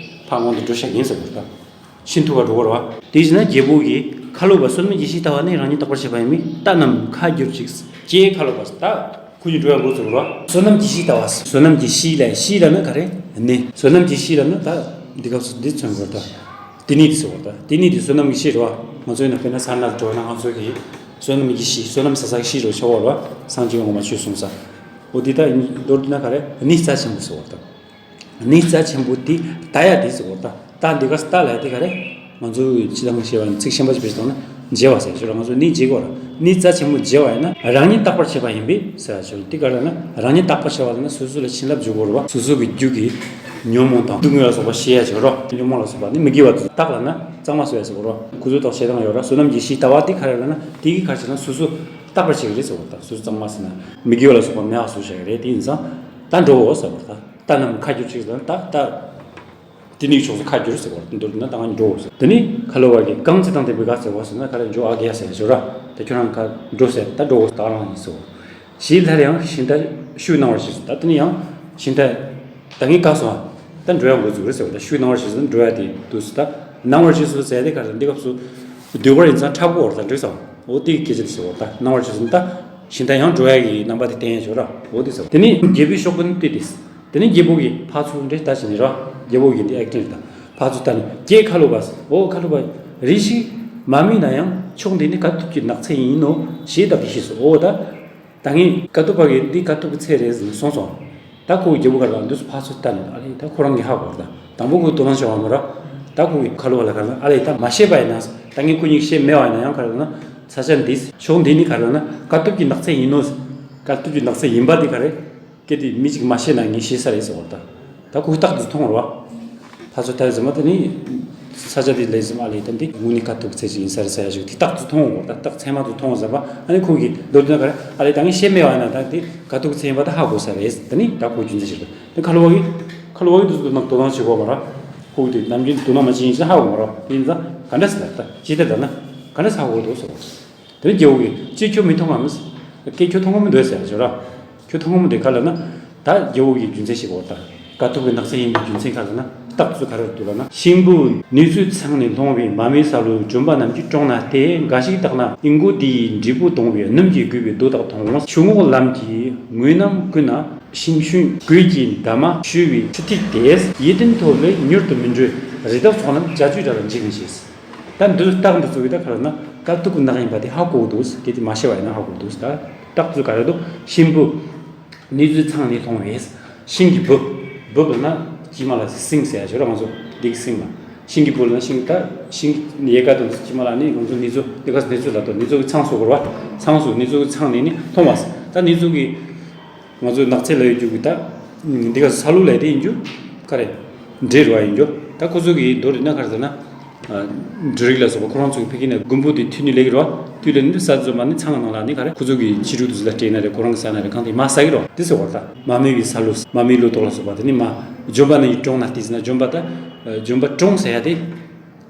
ཕར་སྔོན་དུ་འགྲོ་ཤེས་ཡིན་ཟེར་བ་ད། ཤིན་ཐུ་ག་འགྲོ་གི་རེད་བ། དེ་བཞིན་ན་རྒྱལ་པོ་གིས་ཁ་ལོ་པ་བསོད་ནམས་ཀྱི་གཤིས་ལྟ་བ་ནི་རང་ཉིད་རྟག་པར་བྱེད་པ་ཡིན་མིན་ལྟ་རྣམས་ཁ་བསྒྱུར་ཅིག་ཅེས་ཁ་ལོ་པ་ད་ཁོ་གཉིས་འགྲོ་ཡ་འགོ་ཚུགས་རོ། བསོད་ནམས་ཀྱི་གཤིས་ལྟ་བ། བསོད་ནམས་ཀྱི་གཤིས་ལ། གཤིས་ལ་ན་ག་རེ་ནི། བསོད་ནམས་ཀྱི་གཤིས་ལ་ན་ད་འདི་སྐབས་སུ་འདི་མཚོན་དགོས་ད། དེ་ནི་དེ་ཟེར་བ་ད། དེ་ནི་དེ་བསོད་ནམས་ཀྱི་གཤིས་རེད་བ། ང་ཚོ་ཡིན་ན་དཔེར་ན་ས་ན་འགྲོ་ན་ང་ཚོ་གི་བསོད་ནམས་ཀྱི་གཤིས། བསོད་ནམས་ཟ་ས་ཀྱི་གཤིས་རེད་ཆོག་བ་རེད་བ། སངས་རྒྱས་དབང་མ་ཆོས་གསུངས་ས། འོ་དེ་ད་མདོར་བསྡུ་ན་ག་རེ་ནི་རྩ་ཆེན་པོ་ཟེར་བ་ད། ནི་རྩ་ཆེན་པོ་དེ་ལྟ་ཡ་དེ་ཟེར་བ་ད། ད་འདི་ག་ལྟ་ལ་དེ་ག་རེ། ང་ཚོས་ཕྱི་དང་ཤེས་པ་ནི་ཚིག་ཤན་པ་ཅིག་བེད་སྤྱོད་ན་འཇལ་བ་ཟེར་ཞོར་ང་ཚོས་ནི་འཇལ་དགོས་ར། ནི་རྩ་ཆེན་པོ་འཇལ་བ་ཡིན་ན་རང་ཉིད་རྟག་པར་བྱེད་པ་ཡིན་པས་ཟེར་ཞོར་དེ་ག་རེ་ན་རང་ཉིད་རྟག་པར་བྱ་བ་ལ་ན་སོ་སོ་ལ་བྱིན་རླབས་འཇུག་དགོས་ར་བ། སོ་སོ་གི་རྒྱུད་ཀྱི་ཉོན་མོངས་དང་སྡུག་བསྔལ་ལ་སོགས་པ་ཤེས་ཡ་ཅིག་ར། ཉོན་མོངས་ལ་སོགས་པ་ནི་མི་དགེ་བ་དེ་དག་ལ་ན་གཙང་མ་བཟོ་ཡ་ཟེར་དགོས་ར། ཁོ་ཚོ་དག་བྱེད་སྟངས་ཡོད་ར། བསོད་ནམས་ཀྱི་གཤིས་ལྟ་བ་དེ་ག་རེ་ལ་ན་དེ་གི་ག་རེ་བྱེད་ན་སོ་སོ་རྟག་པར་བྱེད་ཀྱི་རེད་ཟེར་དགོས་ར། སོ་སོ་གཙང་མ་ཟེར་ན་མི་དགེ་བ་ལ་སོགས་པ་མེད་པ་བཟོ་བྱ་གི་རེད། དེ་ཡིན་ཙང་ད་འགྲོ་འོ་ཟེར་དགོས་ར། ད་ལྟ་རྣམས་ཁ་བསྒྱུར་ཅིག་ལ་ད་ལྟ། དེ་ནི་ཕྱོགས་སུ་ཁ་བསྒྱུར་ཟེར་བ་མདོར་བསྡུ་ན་ད་ང་འགྲོ་འོ་ཟེར། དེ་ནི་ཁ་ལོ་བ་གིས་གང་ཚེ་དང་ལྡན་པའི་ག་ཟེར་བ་ཟེར་ན་ག་རེ་འཇོ་ཨ་གེ་ཡ་ཟེར་ཞོར་ར། ད་ཁྱོད་རང་ག་འགྲོ་ཟེར་ད་འགྲོ་འོ་ད་རང་ཡིན་ཟེར། ཞེས་སླར་ཡང་ཞིང་རྟ་ཤུགས་གནང་བར་བྱས་སོ། ད་དེ་ནི་ཡང་ཞིང་རྟ་ད་ངས་བཀག་སོང་ཨ། ད་འགྲོ་ཡང་འགོ་འཛུགས་རེད་ཟེར་བ་ད་ཤུགས་གནང་བར་བྱས་སོ་འགྲོ་ཡ་དེ་འདུག་ཟེར། ད་གནང་བར་བྱས་སོ་ཟེར་དེ་ག་རེ་འདི་སྐབས་སུ་སྡོད་པར་ཡིན་ཙང་འཁྲབ་དགོས་བར་ད་འགྲིག་སོང་། འོ་དེ་གི་སྐད་ཆ་དེ་ཟེར་བ་ད་གནང་བར་བྱས་སོ་ད་ཞིང་རྟ་ཡང་འགྲོ་ཡ་གི་རྣམ་པ་དེ་བསྟན་ཡ་ཞོར་ར་འོ་དེ་ཟེར། དེ་ནི་རྒྱལ་པོའི་ཤོག་གུ་ནི་བལྟས་ཏེ། དེ་ནས་རྒྱལ་པོ་གིས་ཕར་ཚུར་འདྲེ་ལྟ་བྱས་ནས་ར། རྒྱལ་པོ་གིས་འདི་ཨེག་ཊིང་རེད་ད། ཕར་ཚུར་ལྟ་ནས་ཀྱེ་ཁ་ལོ་པ། འོ་ཁ་ལོ་པ། རེ་ཞིག་མ་རྨིས་ན་ཡང་ཕྱོགས་འདི་ནི་དཀའ་ཐུབ་ཀྱི་ནགས་ཚལ་ཡིན་ནོ་ཞེས་བདག་གིས་ཤེས་སོ། འོ་ད། ད་ངས་ཀ་ཏུ་པ་གིས་འདི་དཀའ་ཐུབ་ཀྱི་ཚལ་རེད་ཟེར་ནས་གསུངས་སོང་། ད་ཁོ་གི་རྒྱལ་པོ་ག་རེ་འདུག་ཕར་ཚུར་ལྟ་ནས་ཨ་ལས་ད་ཁོ་རང་གིས་ཧ་གོ་ར་ད། དང་པོ་ཁོས་དོ་སྣང་བྱུང་བ་མ་ར། ད་ཁོ་གིས་ཁ་ལོ་པ་ལ་ག་རེ་ཨ་ལས་ད་མ་བཤད་པ་ཡིན་ན། ད་ངས་ཁོ་གཉིས་བཤད་མེད་པ་ཡིན་ན་ཡང་ག་རེ་ན་ས་ཆ་འདི་ཕྱོགས་འདི་ནི་ག་རེ་ན་དཀའ་ཐུབ་ཀྱི་ནགས་ཚལ་ཡིན་ནོ། དཀའ་ཐུབ་ཀྱི་ནགས་ཚལ་ཡིན་པ་འདི་ག་རེ། གལ་ཏེ་མི་གཅིག་མ་ཤེས་ན་ངས་ཤེས་ས་རེད་ཟེར་བ་ད། ད་ཁོས་རྟག་ཏུ་མཐོང་བ། ཕར་ཚུར་ལྟ་ཟེར་མ་ད་ནི། ས་ཆ་དེ་ལས་ཟེར་མ་ཨ་ལས་ད་འདི་དངོས་གནས་དཀའ་ཐུབ་ཚད་ཅིག་ཡིན་ས་རེད་ཟེར་ཡ་ཞིག་དེ་རྟག་ཏུ་མཐོང་བ་ད་རྟགས་མཚན་མ་དུ་མཐོང་བ་ཟེར་བ་ཨ་ནི་ཁོ་གིས་མདོར་བསྡུས་ན་ག་རེ་ཨ་ལས་ད་ངས་ཤེས་མེད་པ་ཡིན་ན་ད་འདི་དཀའ་ཐུབ་ཚད་ཡིན་པ་ད་ཧ་གོ་ས་རེད་ད་ནི་ད་ཁོ་རྒྱུ་མཚན་ཞིག་རེད། ད་ཁ་ལོ་པ་གིས་ཁ་ལོ་པ་གིས་འདུག་ཟེར་ན་དོ་སྣང་བྱེད་དགོས་མ་ར། ཕུག་དེ་ནམ་རྒྱུན་དུ་ན་མ་ཅི་ཡིན་ཟེར་ཧ་གོ་མ་རོགས། དེ་ཡིན་ཙང་ག་འདྲ་ཟེར་ད་ཅི་དེ་ད་ན་ག་འདྲ་ཟེར་ཧ་གོ་འདུག་ཟེར། དེ་ནས་རྒྱལ་བོ་གིས་ཅི་ཁྱོད་མི་མཐོང་གམ། ཀྱེ་ཁྱོད་མཐོང་གི་མི་འདུག་ཟེར་ཞོར། ཁྱོད་མཐོང་གི་མི་འདུག་ག་ལབ་ན། ད་རྒྱལ་བོ་གིས་རྒྱུ་མཚན་ཞིག་གོ་ད། དཀའ་ཐུབ་ཀྱི་ནགས་ཚལ་ཡིན་པའི་རྒྱུ་མཚན་ག་ལབ་ན། རྟགས་ཚུལ་ག་རེ་འདུག་ལབ་ན། ཤིང་བུ་ནུས་མཐུ་ཚང་ནས་ལྷུང་བའི་མ་མོའི་ས་ལུ་ལྗོན་པ་རྣམས་ཀྱིས་བཀྲོངས་ན་སྟེ། འགའ་ཞིག་བརྟགས་ན་ཨིན་གོ་དེ་ཡི་འབྲས་བུ་དོང་བའི་སྣུམ་གྱིས་བསྒོས་པའི་རྡོ་དག་མཐོང་ངོ་། ཆུ་ངོགས་ལམ་གྱི་ངོས་རྣམས་ཀུན་ན། ཤིང་ཤུན་གོས་ཀྱི་འདབ་མ་བཤུ་བའི་ཆུ་ཐིགས་ཏེ། ཡིད་བརྟན་ཐོབ་ལས་མྱུར་དུ་མི་འགྲོ། རི་དྭགས་ཚོགས་རྣམས་བྱ་སྤྱོད་འདྲ་ལ་འཇིགས་མི་བྱེད། ད་འདིར་རྟགས་འདི་ཚོ་གི་ད་ག་རེ་ན་དཀའ་ཐུབ་ཀྱི་ནགས་ཡིན་པ་དེ་ཧ་གོ་འདུག་གལ་ཏེ་མ་ཤེས་པ་ཡིན་ན་ཧ་གོ་འདུག་ད་རྟགས་ཚོ་ག་རེ་འདུག་ཤིང་བུ་ནུས་མཐུ་ཚང་ནས་ལྷུང་བས། ཤིང་གི་བུ། བུ་བུ་ན་ཀྱི་མ་ལ་སིང་ཟེར་ཡ་ཞོར་ང་ཚོ་འདི་གི་སིང་ལ། ཤིང་གི་བུ་ལ་ཤིང་ད་ཤིང་ཡལ་ག་དང་ཀྱི་མ་ལ་ནི་ང་ཚོ་ནི་ཚོ་འདི་ག་ནི་ཚོ་ལ་དོ་ནི་ཚོ་གི་ཚང་སོ་གོ་ར། ཚང་སོ་ནི་ཚོ་གི་ཚང་ནས་ནི་ལྷུང་བ། ད་ནི་ཚོ་གི་ང་ཚོའི་ནགས་ཚལ་ལ་ཡོད་རྒྱུ་གི་ད། འདི་ག་ས་ལུ་ལས་དེ་ཡིན་རྒྱུ། ག་རེ། འབྲས་རུ་བ་ཡིན་རྒྱུ། ད་ཁོ་ཚོ་གི་མདོ་རེད་ན་ག་རེ་ཟེར་ན། འབྲུ་རིགས་ལ་སོགས་པ་ཁོ་རང་ཚོ་གི་ཕ་གི་ནས་རྒུན་འབུ་དེ་ཐུལ་ནི་ལེགས་རུ་བ། ཐུལ་ལེ་ནི་ས་འཛོམས་མ་ནི་ཚང་ནང་ལ་ནི་ག་རེ་ཁོ་ཚོ་གི་ཕྱི་དྲོ་དུས་ལ་སྤྲད་ན་རེད། ཁོ་རང་གི་ས་ན་རེད། གང་དེ་མ་ས་གི་རུ་བ་དེ་ཟེར་བ་ད། མ་མོའི་ས་ལུ་མ་མོའི་ལུ་ཏོག་ལ་སོགས་པ་དེ་ནི་མ། ལྗོན་པ་ནི་ཡི་གྲོང་ན་དེ་ཟེར་ན་ལྗོན་པ་ད། ལྗོན་པ་གྲོང་ཟེར་ཡ་དེ།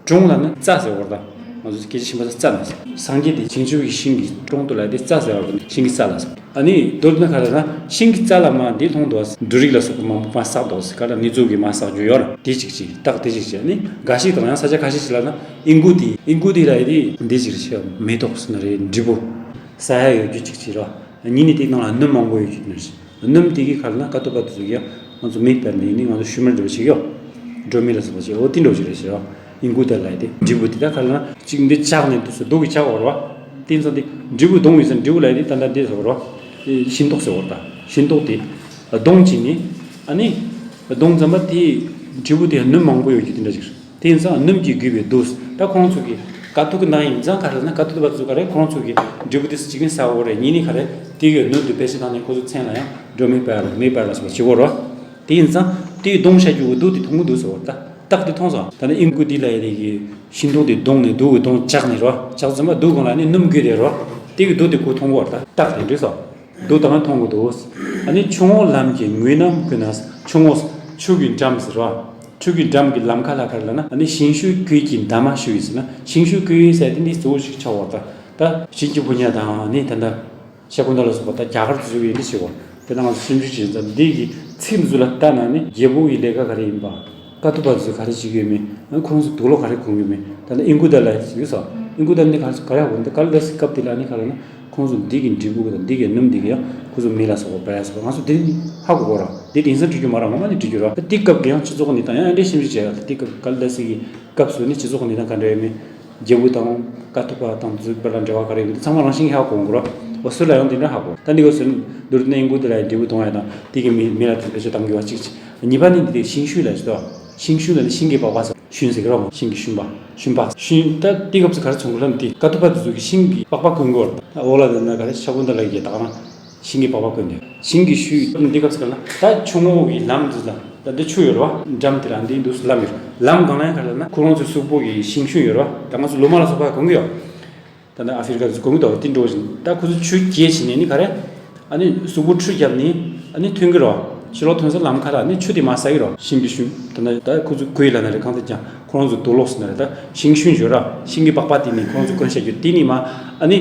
གྲོང་ལ་ནི་རྩྭ་ཟེར་བ་དང་། ང་ཚོ་སྐད་ཆ་ཤིང་པ་ས་རྩྭ་ནི། སངས་རྒྱས་དེ་བྱང་ཆུབ་ཀྱི་ཤིང་གི་གྲོང་དུ་ལ་དེ་རྩྭ་ཟེར་བ་དང་ཤིང་གི་རྩྭ་ལ་ཟེར། ཨ་ནི་མདོར་ན་ག་རེ་ན་ཤིང་གི་རྩྭ་ལ་མ་འདི་ལྷུང་དོ། འབྲུ་རིགས་ལ་སོགས་པ་མང་པོ་མ་བསགས་དོ་ཟེར་ག་ལ་ནི་ཚོ་གི་མ་བསགས་རྒྱུ་ཡོད་ར། དེ་གཅིག་གཅིག་རྟགས་དེ་གཅིག་གཅིག་ཨ་ནི་འགའ་ཞིག་དང་ཡང་ས་ཆ་ཁ་ཤས་ཤིག་ལ་ན་ཨིན་གོ་དེ་ཨིན་གོ་དེ་ལ་ཡི་དེ་འདི་གཅིག་རེད། མེ་ཏོག་ཟེར་ན་རེད། འབྲས་བུ་ཟ་ཡ་ཡོད་རྒྱུ་གཅིག་གཅིག་ར། གཉིས་ནི་དེ་ནང་ལ་སྣུམ་མང་པོ་ཡོད་རྒྱུ་ནི་རེད། སྣུམ་དེ་གི་ཁ་ལ་ན་དཀའ་ཐུབ་པ་དེ་ཚོ་གི་ཡང་ང་ཚོ་མིག་དཔེར་ན་ཡིན་ནི་ང་ཚོ་ཤུལ་མར་འགྲོ་བ་ཞིག་ཡོད། འགྲོ་མི་ལ་སོགས་པ་ཞིག་འོ་དེ་འགྲོ་ཞིག་རེད་ཟེར་བ། ཨིན་གོ་དེ་ལ་ཡི་དེ་འབྲས་བུ་དེ་ད་ཁ་ལ་ན་གཅིག་འདི་ལྕགས་ནས་འདུག་སོ་རྡོ་གི་ལྕགས་བར་བ། དེ་ཚོ་དེ་འབྲས་བུ་སྡོང་ཡོད་ཟེར་འབྲས་བུ་ལ་ཡི་དེ་ད་ལྟ་འདི་ཟེར་བ་ར། ཤིང་ཏོག་ཟེར་བ་ད་ཤིང་ཏོག་དེ། སྡོང་གཅིག་ནི། ཨ་ནི། སྡོང་ཙམ་པ་དེ། འབྲས་བུ་དེ་སྣུམ་མང་པོ་ཡོད་རྒྱུ་དེ་འདྲ་ཞིག་རེད། དེ་ཡིན་ཙང་སྣུམ་གྱིས་བསྒོས་པའི་རྡོ། ད་ཁོང་ཚོ་གི་དཀའ་ཐུབ་ཀྱི་ནགས་ཡིན་ཙང་ག་རེ་ན་དཀའ་ཐུབ་པ་ཚོ་ག་རེ་ཁོང་ཚོ་གི་འབྲས་བུ་དེ་གཅིག་ནི་ཟ་བ་རེད། གཉིས་ནི་ག་རེ་དེ་གི་སྣོད་དུ་བེད་སྤྱོད་བཏང་ནས་ཁོ་ཚོ་མཚན་ལ་ཡང་འགྲོ་མི་པ་ལ་མི་པ་ལ་སོགས་པ་བྱེད་བོ་རོ། དེ་ཡིན་ཙང་དེའི་སྡོང་ཤ་རྒྱུ་གི་རྡོ་དེ་མཐོང་གི་འདུག་ཟེར་བ་ད་རྟགས་དེ་མཐོང་སོང་། ད་ནི་ཨིན་གོ་དེ་ལ་ཡ་དེ་གི་ཤིང་ཏོག་དེ་བརྡུངས་ནས་རྡོ་གི་སྡོང་བཅག་ནས་རོ་བཅག་ཙམ་པ་རྡོ་གང་ལ་ནི་སྣུམ་བསྐོལ་དེ་རོ། དེ་གི་རྡོ་དེ་ཁོ་མཐོང་གི་བ་ད་རྟགས་དེ་འགྲིག་སོང་། རྡོ་དང་མཐོང་གི་འདུག་ཨ་ནི་ཆུ་ངོགས་ལམ་གྱི་ངོས་རྣམས་ཀུན་ན། ཆུ་ངོགས་ཆུ་གི་འགྲམ་ཟེར་བ། ཆུ་གི་འགྲམ་གྱི་ལམ་ཁ་ལ་ག་རེ་ལབ་ན་ཨ་ནི་ཤིང་ཤུན་གོས་ཀྱི་འདབ་མ་བཤུ་ཡི་ཟེར་ན་ཤིང་ཤུན་གོས་ཟེར་དེ་འདི་གཙོ་བོ་ཞིག་ཆགས་བ་ད། ད་བྱིན་གྱིས་ཕོ་ཉ་དང་ནི་ད་ལྟ་ཤ་ཀུན་ཏ་ལ་སོགས་པ་ད་རྒྱ་གར་དུ་བཟོ་བའི་འདི་ཞིག་བ། དེ་ད་ང་ཚོ་སེམས་ཤུགས་ཆེ་ཙམ་འདི་གི་ཚིག་འདི་ཚོ་ལ་ལྟ་ན་ནི་རྒྱལ་པོ་ཡི་ལས་ཀ་ག་རེ་ཡིན་པ། དཀའ་ཐུབ་པ་ཚོས་ག་རེ་བྱེད་ཀྱི་ཡོད་མེད། ཁོང་ཚོ་དུག་ལོག་ག་རེ་གོན་གྱི་ཡོད་མེད། ད་ནི་ཨིན་གུ་ད་ལ་ཡོད་སོ། ཨིན་གུ་ད་ནི་ག་རེ་ག་རེ་ཧ་གོ་འདི་ག་ལ་སི་སྐབས་དེ་ལ་ནི་ག་རེ་ན། ཁོང་ཚོ་འདི་གི་འབྲས་བུ་གི་དང་འདི་གི་སྣུམ་འདི་གི་ཡང་ཁོ་ཚོ་མི་ལ་སོགས་པ་པ་ཡ་སོགས་པ་ང་ཚོ་འདི་ནི་ཧ་གོ་གོ་ར། འདི་དེང་སང་འབྲི་རྒྱུ་མ་ར་ངོ་མ་ནི་འབྲི་རྒྱུ་ར། ད་དེ་སྐབས་ཀྱི་ཡང་སྤྱི་ཚོགས་ནི་ད་ཡང་ཨ་འདྲས་ཤིམ་ཅིག་བྱས་ཡ། ད་དེ་སྐབས་ག་ལ་སི་གི་སྐབས་སུ་ནི་སྤྱི་ཚོགས་ནི་ད་ག་འདྲ་ཡོད་མེད། རྒྱལ་པོ་དང་དཀའ་ཐུབ་པ་དང་དེ་ཚོའི་བར་ལ་འབྲེལ་བ་ག་རེ་ཡོད་མེད་ཚང་མ་རང་བཞིན་གྱིས་ཧ་གོ་གོ་ར། འོ་སུ་ལ་ཡང་དེ་འདྲ་ཧ་གོ། ད་འདི་ག་སུ་མདོར་ན་ཨིན་གུ་ད་ལ་ཡ་འབྲས་བུ་གཏོང་ཡ་དང་དེ་གི་མི་མི་ལ་དེ་བེད་སྤྱོད་གཏང་དགོས་པ་གཅིག་གཅིག་གཉིས་པ་ནི་འདི་དེ་ཤིང་ཤུན་ལ་ཞིག་ཏོ། ཤིང་ཤུན་ལ་ནི་ཤིང་གི་པགས་པ་ཟེར། ཤུན་ཟེར་གི་རོ། ཤིང་གི་ཤུན་པ། ཤུན་པ། ཤུན་ད་དེ་སྐབས་སུ་ག་རེ་བྱུང་གི་ལབ་དེ་དཀའ་ཐུབ་པ་དེ་ཚོ་གི་ཤིང་གི་པགས་པ་གོན་གི་བར། ད་འོག་ལ་དེ་ན་ག་རེ་ཤ་ཀུན་ད་ལ་གི་ད་ག་ན་ཤིང་གི་པགས་པ་གོན་དེ། ཤིང་གི་ཤུན་འདི་སྐབས་སུ་ག་ན་ད་ཆུ་ངོགས་ཀྱི་ལམ་དེ་ལ་ད་འདི་ཆུ་ཡོད་རོ། འགྲམ་དེ་ལ་འདི་འདུག་སུ་ལམ་ཡོད། ལམ་གང་ལ་ཡང་ག་རེ་ལབ་ན་ཁོ་རང་ཚོའི་གཟུགས་པོ་གི་ཤིང་ཤུན་ཡོད་རོ། ད་ང་ཚོ་ལོ་མ་ལ་སོགས་པ་གོན་གི་ཡོད། ད་ནི་ཨ་ཧྥེ་རི་ཀ་གི་གོང་དུ་བ་ཏིན་འགྲོ་བཞིན་ད་ཁོ་ཚོ་ཆུ་རྐྱལ་བྱས་ནས་ནི་ག་རེ། ཨ་ནི་གཟུགས་པོ་ཁྲུས་བརྒྱབ་ནས་ཨ་ནི་ཐོན་གི་རོ། ཕྱི་ལོགས་ཐོན་ས་ལམ་ཁ་ལ་ནི་ཆུ་དེ་མ་ཟ་གི་རོ། ཤིང་གི་ཤུན་ད་ནི་ད་ཁོ་ཚོ་གོས་ལ་ན་རེ་གང་དུ་ཀྱང་ཁོ་རང་ཚོ་དུག་ལོག་ཟེར་ན་རེ་ད་ཤིང་ཤུན་བརྗོད་ར་ཤིང་གི་པགས་པ་དེ་ནི་ཁོ་རང་ཚོ་གོན་བྱ་རྒྱུ་དེ་ནི་མ་ཨ་ནི་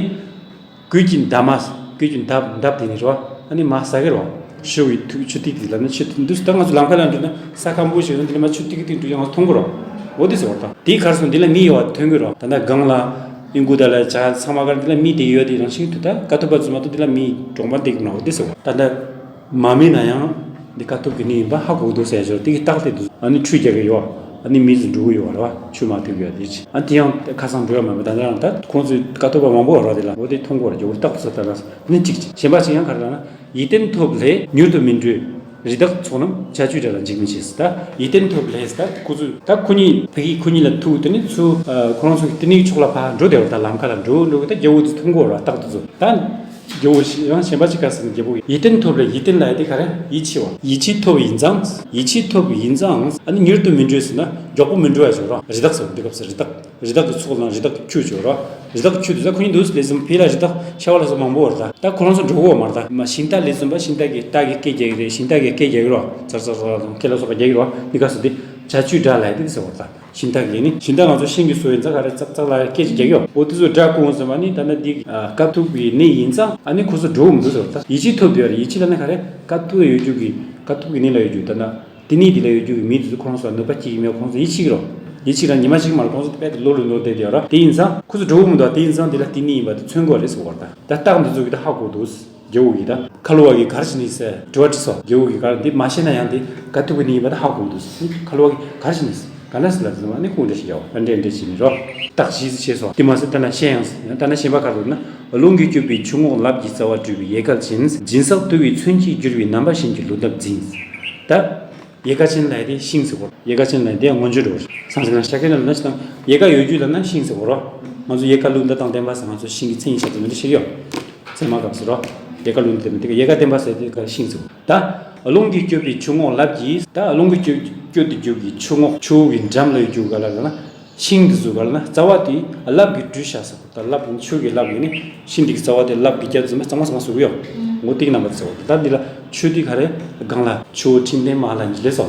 གོས་ཀྱི་འདབ་མ་གོས་ཀྱི་འདབ་འདབ་དེ་ནི་རོ། ཨ་ནི་མ་ཟ་གི་རོ། ཤི་བའི་ཐུག་ཆུ་ཐིགས་དེ་ལ་ནི་ཆུ་འདུག་ད་ང་ཚོ་ལམ་ཁ་ལ་འགྲོ་ན་ས་ཁམ་བུ་ཞིག་ཡོད་ན་དེ་ལ་མ་ཆུ་ཐིགས་ཐིགས་འགྲོ་ཡང་མཐོང་གི་རོ། འོ་དེ་ཟེར་བ་དང་དེའི་ཁར་སོང་དེ་ལ་མི་ཡོད་བ་ཐོན་གི་རོ། ད་ནི་སྒང་ལ་ཨིན་གུ་ད་ལ་ཇ་ཚང་མ་གར་དེ་ལ་མི་དེ་ཡོད་དེ་རང་བཞིན་དུ་ད་དཀའ་ཐུབ་པ་ཚོ་མ་གཏོགས་དེ་ལ་མི་གྲོང་པ་དེ་གི་མ་འོ་དེ་ཟེར་བ་ད་ནི་མ་མིན་ན་ཡང་འདི་དཀའ་ཐུབ་ཀྱི་ནི་ཡིན་པ་ཧ་གོ་འདུག་ཟེར་ཞོར་དེ་གི་རྟགས་དེ་འདུག་ཨ་ནི་ཁྲུས་རྒྱག་གི་ཡོད། ཨ་ནི་མི་ཚོ་འགྲོ་གི་ཡོད་རེད་བ། ཆུ་མ་ཐུག་ཡོད་དེ་ཅི་ཨ་དེ་ཡང་ཁ་སང་འགྲོ་ཡ་མ་མ་ད་ནི་རང་ད་ཁོང་ཚོས་དཀའ་ཐུབ་པ་མང་པོ་ཡོད་རེད་དེ་ལ་འོ་དེ་མཐོང་གི་ཡོད་རེད། རྒྱུ་རྟགས་ཚོ་ལྟ་ན་ནི་གཅིག་གཅིག་གཞན་པ་གཅིག་ཡང་ག་རེ་ལབ་ན། ཡིད་བརྟན་ཐོབ་ལས་མྱུར་དུ་མི་འགྲོ། རི་དྭགས་ཚོགས་རྣམས་བྱ་སྤྱོད་འདྲ་ལ་འཇིགས་མི་བྱེད། ད་ཡིད་བརྟན་ཐོབ་ལས་ད་ཁོ་ཚོས་ད་ཁོ་གཉིས་ཕ་གི་ཁོ་གཉིས་ལ་ཐུག་དེ་ནི་ཚུར་ཁོ་རང་ཚོ་གི་དེ་ནི་ཕྱོགས་ལ་ཕར་འགྲོ་བསྡད་པ་ད་ལམ་ཁ་ལ་འགྲོ་འགྲོ་གི་ད་རྒྱལ་བོ་ཚོ་མཐོང་གི་ཡོད་རེད་རྟགས་དེ་ཚོ་ད། རྒྱལ་བོ་ཞིག་ཡང་གཞན་པ་ཅིག་ག་ཟེར་ན་རྒྱལ་པོ་ཡིད་བརྟན་ཐོབ་ལས་ཡིད་བརྟན་ལ་ཡ་དེ་ག་རེ་ཡིད་ཆེས་པ། ཡིད་ཆེས་ཐོབ་ཡིན་ཙང་། ཡིད་ཆེས་ཐོབ་ཡིན་ཙང་ཨ་ནི་མྱུར་དུ་མི་འགྲོ་ཟེར་ན་མགྱོགས་པོ་མི་འགྲོ་ཡ་ཞོར་ར་རི་དྭགས་ཟེར་བ་འདི་སྐབས་སུ་རི་དྭགས། རི་དྭགས་ཀྱི་ཚོགས་དང་རི་དྭགས་ཀྱི་ཁྱུ་ཅིག་ཡོད་ར། རི་དྭགས་ཀྱི་ཁྱུ་དེ་ཚོ་ཁོ་གཉིས་འདུག་ལས་ཟིན་ཕི་ལ་རི་དྭགས་ཤ་བ་ལ་སོགས་མང་པོ་ཡོད་ར། ད་ཁོ་རང་ཚོ་འགྲོ་གི་ཡོད་མ་རེད། ད་མ་ཤིང་རྟ་ལས་ཟིན་པ་ཤིང་རྟ་གི་རྟ་གི་སྐད་རྒྱག་གི་རེད། ཤིང་རྟ་གི་སྐད་རྒྱག་གི་རོ། ཙར་ཙར་ཙར་ཙར་སྐད་ལ་སོགས་པ་རྒྱག་གི་རོ། འདི་ག་སུ་དེ་ བྱ་བཅུད་སྒྲ་ལ་ཡི་དེ་ཟེར་བ་དང་། ཤིང་རྟ་གི་ནི་ཤིང་རྟ་ང་ཚོ་ཤིང་གི་བཟོ་ཡིན་ཙང་ག་རེ་ཙག་ཙག་ལ་སྐད་ཅིག་རྒྱག་ཡོད། འོ་དེ་ཚོ་སྒྲ་གོ་ཟེར་བ་ནི་ད་ནི་འདི་དཀའ་ཐུབ་ཀྱི་གནས་ཡིན་ཙང་ཨ་ནི་ཁོ་ཚོ་འགྲོ་འོང་དུ་ཟེར་བ་དང་། ཡིད་ཆེས་ཐོབ་དེ་ཡོད་རེད། ཡིད་ཆེས་ལ་ནི་ག་རེ་དཀའ་ཐུབ་ཡོད་རྒྱུ་གི་དཀའ་ཐུབ་ཀྱི་གནས་ལ་ཡོད་རྒྱུ་ད་ན། དེ་ནས་དེ་ལ་ཡོད་རྒྱུ་གི་མི་དེ་ཚོ་ཁོ་རང་ཚོ་ལ་གནོད་པ་སྐྱེལ་གྱི་མེད། ཁོ་རང་ཚོ་ཡིད་ཆེས་རོ། ཡིད་ཆེས་ར་ཉི་མ་གཅིག་མ་ལ་ཁོ་རང་ཚོ་དཔེ་དེ་ལོ་ལོ་ལོ་བསྡད་དེ་ཡོད་ར། དེ་ཡིན་ཙང་ཁོ་ཚོ་འགྲོ་གི་མི་འདུག་དེ་ཡིན་ཙང་དེ་ལ་དེ་ནས་ཡིན་པ་དེ་མཚོན་དགོས་རེད་ཟེར་བ་རེད་ད། ད་རྟགས་འདི་ཚོ་གི་ད་ཧ་གོ་འདུག་རྒྱལ་བོ་གིས་ད་ཁ་ལོ་བ་གིས་ག་རེ་བྱས་ནས་ཟེར་དྲི་བ་དྲིས་སོ། རྒྱལ་བོ་གིས་ག་རེ་འདི་མ་ཤེས་ན་ཡང་དེ་དཀའ་ཐུབ་ཀྱི་ནི་ཡིན་པ་ད་ཧ་གོ་འདུག་ཁ་ལོ་བ་གིས་ག་རེ་བྱས་ནས་ཟེར་ག་འདྲ་ཟེར་ལ་ཟེར་བ་ནི་ཁོང་འདྲ་ཞིག་ཡོད་ཨ་འདྲ་འདྲ་བྱས་ནས་རོ། རྟགས་བཞི་ཟེར་བཤད་སོ། དེ་མ་ཟད་ད་ན་ཤེས་ཡང་ཟེར་ད་ན་ཤེས་པ་ག་རེ་ན། རླུང་གིས་བསྐྱོད་པའི་ཆུ་ངོགས་ལབ་ཀྱི་རྩ་བ་བཀྲུས་པའི་ཡལ་ག་ཅན། སྦྱིན་སྲེག་བཏུ་བའི་མཚོན་གྱིས་བསྒྱུར་བའི་རྣམ་པ་གཞན་གྱི་ལུས་འདབ་འཛིན། ད། ཡལ་ག་ཅན་ལ་དེ་ཤིང་ཟེར་གོ། ཡལ་ག་ཅན་ལ་དེ་མངོན་བརྗོད་འགྲོ། སངས་རྒྱས་ན་ཤཱཀྱ་ན་ལ་ན་ཤི་དང་ཡལ་ག་ཡོད་རྒྱུ་ལ་ན་ཤིང་ཟེར་གོ་རོ། ང་ཚོ་ཡལ་ག་ལུས་འདབ་དང་ལྡན་པ་ཟེར་ང་ཚོ་ཤིང་གི་མཚན་ཉིད་ཆགས་ཚུལ་མི་འདྲ་ཞིག་ཡོད། ཚད་མ་སྐབས་སུ་རོ། ཡལ་ག་ལུས་འདབ་ལྡན་པ་དེ་ག་ཡལ་ག་ལྡན་པ་ཟེར་དེ་ག་ཤིང་ཟེར་གོ། ད། རླུང་གིས་བསྐྱོད་པའི་ཆུ་ངོགས་ལབ་ཀྱིས་ད་རླུང་གིས་བསྐྱོད་བསྐྱོད་དེ་རྒྱུ་གི་ཆུ་ངོགས་ཆུ་བོ་གི་འགྲམ་ལ་ཡོད་རྒྱུ་ག་ལ་ལ་ན། ཤིང་འདི་ཚོ་ག་ལ་ན་རྩ་བ་དེ་ལབ་ཀྱིས་བཀྲུས་བཞག་ཟེར་གོ། ད་ལབ་ནི་ཆུ་གི་ལབ་ཡིན་ནི་ཤིང་འདི་གི་རྩ་བ་དེ་ལབ་ཀྱིས་བརྒྱབ་ཙམ་པ་གཙང་མ་གཙང་མ་བཟོ་གི་ཡོད། ངོ་ཏིག་རྣམ་པ་ཚོ་ད་འདི་ལ་ཆུ་དེ་ག་རེ་སྒང་ལ་ཆུ་བོ་ཁྲིམས་ལྡན་མ་ལ་ཉི་ལེ་སོ།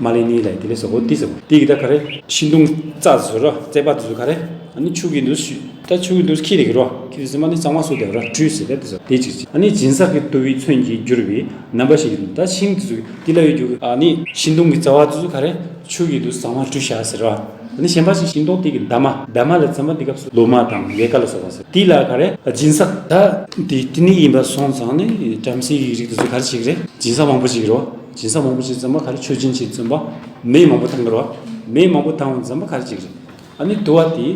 མ་ལེ་ནི་ལ་དེ་ལེ་སོ་གོ་ཏི་སོ་དེ་གི་ད་ག་རེ་ཤིང་སྡོང་རྩ་ཚོ་ར་རྩེ་པ་དེ་ཚོ་ག་རེ་ཨ་ནི་ཆུ་གི་འདུ་ཤུ་ད་ཆུ་གི་འདུ་ཁྱི་དེ་གི་རོ་ཁྱི་དེ་ཚོ་མ་ནི་གཙང་མ་སོ་དེ་ར་བཀྲུས་ཟེར་ད་དེ་ཚོ་དེ་ཅིག་ཅིག་ཨ་ནི་སྦྱིན་སྲེག་གིས་བཏུ་བའི་མཚོན་གྱིས་བསྒྱུར་བའི་རྣམ་པ་ཞིག་ཡིན། ད་ཤིང་དེ་ཚོ་དེ་ལ་ཡོད་རྒྱུ་གི་ཨ་ནི་ཤིང་སྡོང་གི་རྩ་བ་དེ་ཚོ་ག་རེ་ཆུ་གི་འདུ་གཙང་མ་བཀྲུས་བཞག་ཟེར་ར། ནི་གཞན་པ་ཞིག་ཤིང་སྡོང་དེ་གི་འདབ་མ། འདབ་མ་ལ་ཚན་པ་འདི་སྐབས་སུ་ལོ་མ་དང་ཡལ་ག་ལ་སོགས་པ་ཟེར། དེ་ལ་ག་རེ་སྦྱིན་སྲེག་ད་དེ་དེ་ནི་ཡིན་པ་སོང་ཙང་ནི་བྲམ་ཟེ་ཡི་རིགས་དེ་ཚོ་ག་རེ་བྱེད་ཀྱི་རེད། སྦྱིན་སྲེག་མང་པོ་བྱེད་ཀྱི་རེད། སྦྱིན་སྲེག་མང་པོ་བྱེད་ཙམ་པ་ག་རེ་མཆོད་སྦྱིན་བྱེད་ཙམ་པ་མེ་མང་པོ་བཏང་གི་རེད། མེ་མང་པོ་བཏང་ཙམ་པ་ག་རེ་བྱེད་ཀྱི་རེད། ཨ་ནི་དུ་བ་དེ་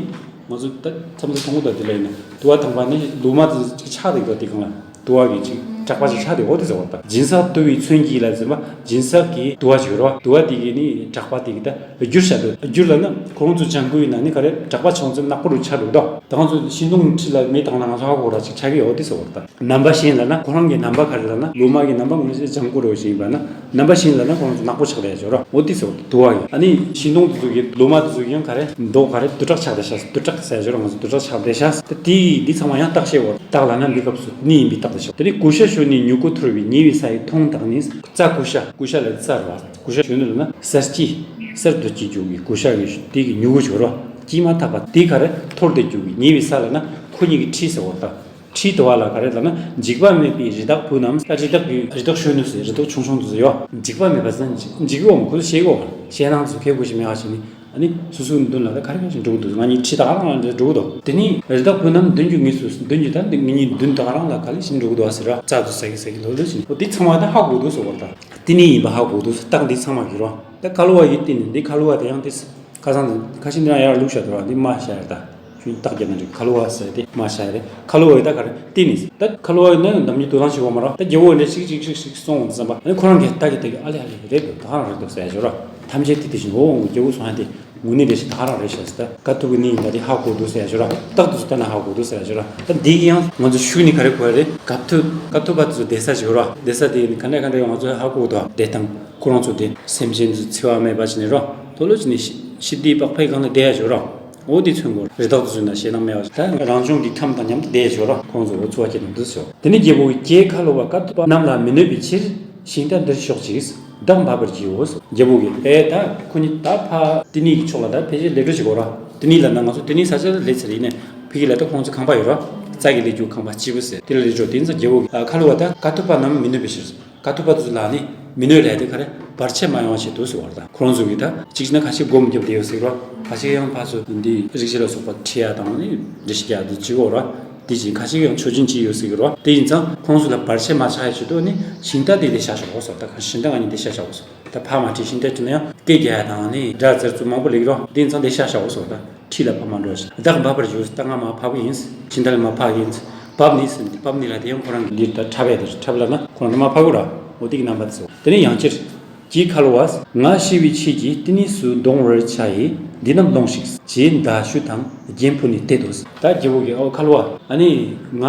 ང་ཚོ་ད་མཚམས་མཚམས་མཐོང་གི་འདུག་དེ་ལ་ཡིན་ན་དུ་བ་བཏང་པ་ནི་ལོ་མ་དེ་ཅིག་ཆགས་བསྡད་འདུག་དེ་གང་ལ། དུ་བ་གི་ཅིག་གྲགས་པ་ཅིག་ཆགས་ཏེ་འོ་དེ་ཟེར་བ་དང་། སྦྱིན་སྲེག་བཏུ་བའི་མཚོན་གྱིས་ལ་ཟེར་བ་སྦྱིན་སྲེག་གི་དུ་བ་ཅིག་ཡོད་རེད་བ། དུ་བ་དེ་གི་ནི་གྲགས་པ་དེ་གི་ད་བསྒྱུར་བྱ་དུ་བསྒྱུར་ལ་ན་ཁོ་རང་ཚོ་ལྗང་ཁུ་ཡིན་ན་ནི་ག་རེ་གྲགས་པ་ཆུང་ཙམ་ནག་པོ་རུ་ཆགས་འགྲོ་གི་འདུག་ད་ང་ཚོ་ཤིང་སྡོང་ཁྲི་ལ་མེ་བཏང་ན་ང་ཚོ་ཧ་གོ་ར་ཅིག་ཆགས་ཀྱི་ཡོད་དེ་ཟེར་བ་དང་། རྣམ་པ་གཞན་ལ་ན་ཁོ་རང་གི་རྣམ་པ་ག་རེ་ལ་ན་ལོ་མ་གི་རྣམ་པ་ངོས་ཟིན་ལྗང་ཁུ་རུ་ཞིག་ཡིན་པ་ན་རྣམ་པ་གཞན་ལ་ན་ཁོ་རང་ཚོ་ནག་པོ་ཆགས་བསྡད་ཡོད་ར་འོ་དེ་ཟེར་བ་དུ་བ་ཡིན། ཨ་ནི་ཤིང་སྡོང་དེ་ཚོ་གི་ལོ་མ་དེ་ཚོ་གི་ཡང་ག་རེ་མདོག་ག་རེ་དུ་དྲག་ཆགས་བསྡད་ཤག་དུ་དྲག་ཟེར་ཡོད་ར་ང་ཚོ་དུ་དྲག་ཆགས་བསྡད་ཤག་ད་དེ་འདི་ཚང་མ་ཡང་རྟགས་བཤད་འོ། རྟགས་ལ་ན་འདི་སྐབས་སུ་ནི་ཡིན་པའི་རྟགས་དེ་ཤོག་དེ་ནས་ཀུ་ཤ་ཞོན་ནས་མྱུ་གུ་འཐོར་བའི་ཉེ་བའི་ས་ཡི་མཐོངས་དག་ནི། རྩྭ་ཀུ་ཤ། ཀུ་ཤ་ལ་རྩྭ་རེད་བ། ཀུ་ཤ་ཞོན་ནས་ལ་ན་གསར་སྐྱེས། གསར་དུ་སྐྱེས་རྒྱུ་གི་ཀུ་ཤ་གི་དེ་གི་མྱུ་གུ་ཞོ་ར། སྐྱེས་མ་ཐག་པ་དེ་ག་རེ་འཐོར་བསྡད་རྒྱུ་གི་ཉེ་བའི་ས་ལ་ན་ཁོ་གཉིས་ཀྱི་འཁྲིས་ཟེར་བ་དང་། འཁྲིས་དུ་བ་ལ་ག་རེ་ལ་ན་འཇིགས་པ་མེད་པའི་རི་དྭགས་བུ་རྣམས། ད་རི་དྭགས་ཀྱི་རི་དྭགས་ཞོན་ནུ་ཟེར་རི་དྭགས་ཆུང་ཆུང་དུ་ཟེར་ཡོད། འཇིགས་པ་མེད་པ་ཟེར་ན་འཇིགས་འཇིགས་ཡོད་མ་ཁོ་ཚོ་ཤེས་གོ་ཤེས་ནང་ཚོ་ཁེ་གོ་ཞིག་མེད་པ་ཞིག་ནི། ཨ་ནི་སོ་སོའི་མདུན་ལ་ད་ག་རེ་ག་ཞིག་འགྲོ་གི་འདུག་ང་གཉིས་ཁྲིད་ད་ག་རང་རེད་འགྲོ་གི་འདུག་དེ་ནི་རི་དྭགས་བུ་རྣམས་མདུན་གྱི་ངོས་སུ་མདུན་གྱི་ད་འདི་ངེད་གཉིས་མདུན་ད་ག་རང་ལ་ག་ལེ་ཞིག་འགྲོ་གི་འདུག་ཨ་ཟེར་ར་རྩ་དུ་ཟ་གི་ཟ་གི་ལོ་ལོ་ཞིག་ཨོ་འདི་ཚང་མ་ད་ཧ་གོ་འདུག་ཟེར་བར་ད་དེ་ནི་ཡིན་པ་ཧ་གོ་འདུག་ཟེར་རྟགས་འདི་ཚང་མ་གི་རོ། ད་ཁ་ལོ་བ་ཡི་སྟེང་ནས་འདི་ཁ་ལོ་བ་དེ་ཡང་དེ་ཁ་སང་དེ་ཁ་ཤས་འདི་རང་ཡར་བླུགས་བཞག་འདུག་ར་འདི་མ་བཞག་ཡ་ད། ཁྱོད་རྟགས་རྒྱབ་ན་འགྲིག་ཁ་ལོ་བ་ཟེར་དེ་མ་བྱ་རེད། ཁ་ལོ་བ་ཡི་ད་ག་རེ་བལྟས་ནས་ད་ཁ་ལོ་བ་ཡི་ན་ནམ་རྒྱུན་དོ་སྣང་བྱེད་དགོས་མ་རེད། ད་རྒྱལ་པོ་འདྲ་ཞིག་ཅིག་ཅིག་ཅིག་སོང་བསམ་པ་ཨ་ནི་ཁོ་རང་གིས་ལྟ་གི་ལྟ་གི་ཨ་ལེ་ཨ་ལེ་རེད་འདུག་ད་ག་རང་རེད་འདུག་ཟེར་ཡ་ཞོར་ར་ཐམས་ཅད་དེ་དེ་བཞིན་འོ་འོ་རྒྱལ་པོ་སོང་ཡ་དེ་དངོས་གནས་འདྲ་ཞིག་ད་ག་རང་རེད་ཤག་ཟེར་ད་དཀའ་ཐུབ་ཀྱི་གནས་ཡིན་ད་དེ་ཧ་གོ་འདུག་ཟེར་ཡ་ཞོར་ར་རྟག་ཏུ་ཟེར་ལྟ་ན་ཧ་གོ་འདུག་ཟེར་ཡ་ཞོར་ར་ད་འདི་གི་ཡང་ང་ཚོ་ཤུགས་ནི་ག་རེ་གོ་ཡ་རེད། དཀའ་ཐུབ་དཀའ་ཐུབ་པ་དེ་ཚོ་བསྡད་ས་ཞིག་ཡོད་ར་བསྡད་ས་དེ་ནི་ག་འདྲ་ག་འདྲ་ཡང་ང་ཚོ་ཧ་གོ་འདུག་བསྡད་སྟངས་ཁོ་རང་ཚོ་དེ་སེམས་ཅན་ཚོ་འཚེ་བ་མེད་པ་བྱས་ནས་ར་དོ་ལོ་བྱས་ནས་ཤི་ཤི་དེའི་བག་ཕེབས་སྒང་ལ་བསྡད་ཡ་ཞོར་ར། འོ་དེ་མཚོན་དགོས་རེད། རི་དྭགས་དེ་ཚོ་ན་ཞེད་སྣང་མེད་པ་ཞིག་ད་རང་བྱུང་གི་ཁམས་དང་མཉམ་དུ་བསྡད་ཞོར་ར་ཁོང་ཚོ་འོ་འཚོ་བ་སྐྱེལ་ནས་འདུག་ཟེར། དེ་ནས་རྒྱལ་པོ་གིས་ཀྱེ་ཁ་ལོ་བ་དཀའ་ཐུབ་པ་རྣམས་ལ་མི་གནོད་པའི་ཕྱིར་ཤིང་རྟ་འདིར་ཞོག་ཅིག་བདག་འབབ་པར་བགྱིའོ། རྒྱལ་པོ་གིས་ཨེ་ད་ཁོ་གཉིས་ད་ཕ་དེ་ནས་ཀྱི་ཕྱོགས་ལ་ད་ཕལ་ཆེར་ལས་འགྲོ་བྱེད་དགོས་ར། དེ་ནས་ལ་ན་ང་ཚོ་དེ་ནས་ས་ཆ་ལ་སླེབས་ཚར་ཡིན་ནས་ཕ་གི་ལ་ད་ཁོང་ཚོ་ཁང་པ་ཡོད་ར་རྩྭ་གི་ལས་རྒྱུ་ཁང་པ་སྐྱིད་པོ་ཟེར་དེ་ལ་སླེབས་འགྲོ། དེ་ཡིན་ཙང་རྒྱལ་པོ་གིས་ཨ་ཁ་ལོ་བ་ད་དཀའ་ཐུབ་པ་རྣམས་མི་གནོད་པའི་ཕྱིར། དཀའ་ཐུབ་པ་དེ་ཚོ་ལ་ནི་མི་གནོད་ལས་དེ་ག་རེ་བར་ཆད་མ་ཡོང་བ་བྱེད་དུ་ཟེར་བ་དང་ཁོ་རང་ཚོ་གིས་ད་གཅིག་བྱས་ན་ཁ་ཤས་སྒོམ་རྒྱབ་བསྡད་ཡོད་ཟེར་གི་རོ། ཁ་ཤས་ཡང་ཕར་ཚུར་འདི་རིག་བྱེད་ལ་སོགས་པ་ཁྲིད་ཡ་དང་ནི་འདྲི་ཞིག་རྒྱག་འདི་བྱེད་གོ་རོ། དེ་བཞིན་ཁ་ཤས་ཡང་མཆོད་སྦྱིན་བྱེད་ཡོད་ཟེར་གི་རོ། དེ་ཡིན་ཙང་ཁོང་ཚོ་ལ་བར་ཆད་མ་ཆགས་ཡ་ཆེད་དུ་ནི་ཤིང་རྟ་དེ་དེ་བཞག་ཆོག་གོ་ཟེར། ད་ཁ་ཤིང་རྟ་ང་གཉིས་དེ་བཞག་ཆོག་གོ་ཟེར། ད་ཕར་མ་ཁྲིད་ཤིང་རྟ་ཁྲིད་ན་ཡང་སྐད་རྒྱག་ཡ་དང་ནི་སྒྲ་ཟེར་ཚུལ་མང་པོ་ལེགས་རོ། དེ་ཡིན་ཙང་དེ་བཞག་ཆོག་གོ་ཟེར། ད་ཁྲིད་ལ་ཕར་མ་འགྲོ་ཟེར། བདག་འབབ་པར་བགྱིའོ་ཟེར། ད་ང་མར་འཕག་གི་ཡིན་ཟེར། ཤིང་རྟ་ལ་མར་འཕག་གི་ཡིན་ཟེར། འབབ་ནི་ཟེར། འདི་འབབ་ནི་ལ་དེ་ཡང་ཁོ་རང་གི་འདིར་ད་འཁྲབ་ཡ་དེ་འཁྲབ་ལ་ན་ཁོ་རང་ད་མར་འཕག་གོ་ར། འོ་དེ་གི་རྣམ་པ་དེ་ཟེར། དེ་ནས་ཡང་ཕྱིར། ཀྱེ་ཁ་ལོ་བ། ང་ཤི་བའི་ཆེད་ཀྱིས་ཏི་ནི་སུ་གདོང་བར་བྱ་ཡི། འདི་རྣམས་གདོང་ཤིག་ཅེས་མདའ་གཞུ་དང་རྒྱན་ཕུལ་ནས་གཏད་དོ། ད་རྒྱལ་པོ་གིས་ཨོ་ཁ་ལོ་བ་ཨ་ནི་ང་